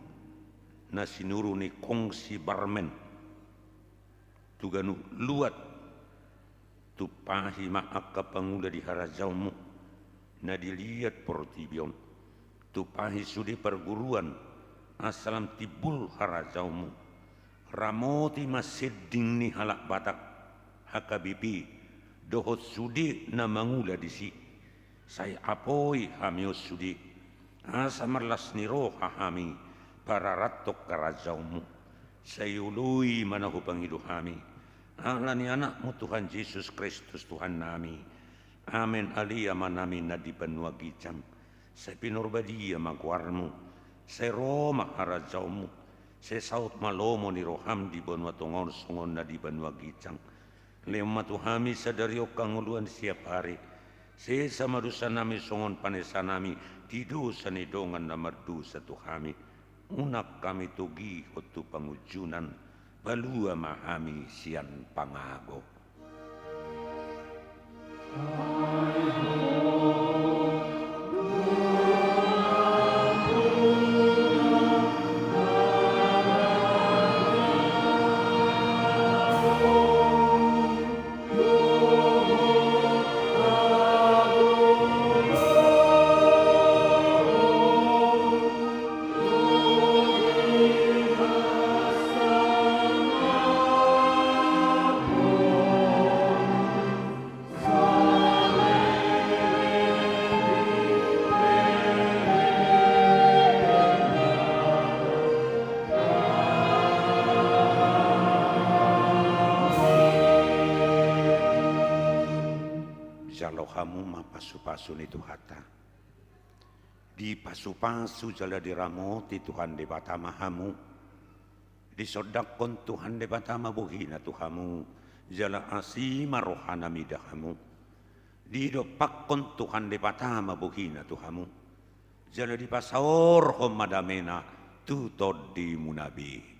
na sinuru ni kong si Barmen tu ganup luat. Tumpahi ma angka pangula di harajaonMu na di liat portibi on. Tumpahi sude parguruan, asa lam timbul harajaonMu. Ramoti ma sending ni halak Batak, H K B P, dohot sude na mangula disi. Sai apoi hami on sude, asa marlas ni roha hami pararathon harajaonMu. Sai oloi ma na hupangido hami, ala ni AnakMu Tuhan Jesus Kristus Tuhannami. Amen. Ale Amanami na di banua ginjang, sai pinarbadia ma goarMu, sai ro ma harajaonMu, sai saut ma lomo ni rohaM di banua tonga on songon na di banua ginjang. Lehon ma tu hami sadari on hangoluan siap ari. Sesa ma dosanami songon panesanami di dosa ni dongan na mardosa tu hami. Unang hami togihon tu pangunjunan, palua ma hami sian pangago. Jalo hamu ma pasupasu ni Tuhanta. Dipasupasu jala diramoti Tuhan Debata ma hamu. Disondangkon Tuhan Debata ma bohina tu hamu, jala asi ma rohana mida hamu. Didompakkon Tuhan Debata ma bohina tu hamu, jala dipasaorhon ma damena tu tondimuna be.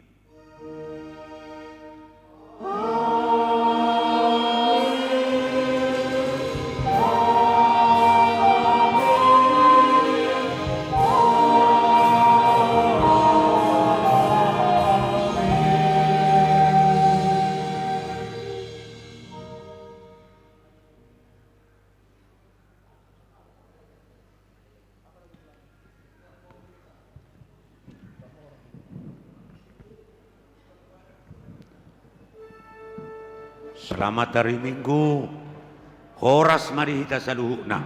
Selamat hari Minggu. Horas ma di hita saluhutna.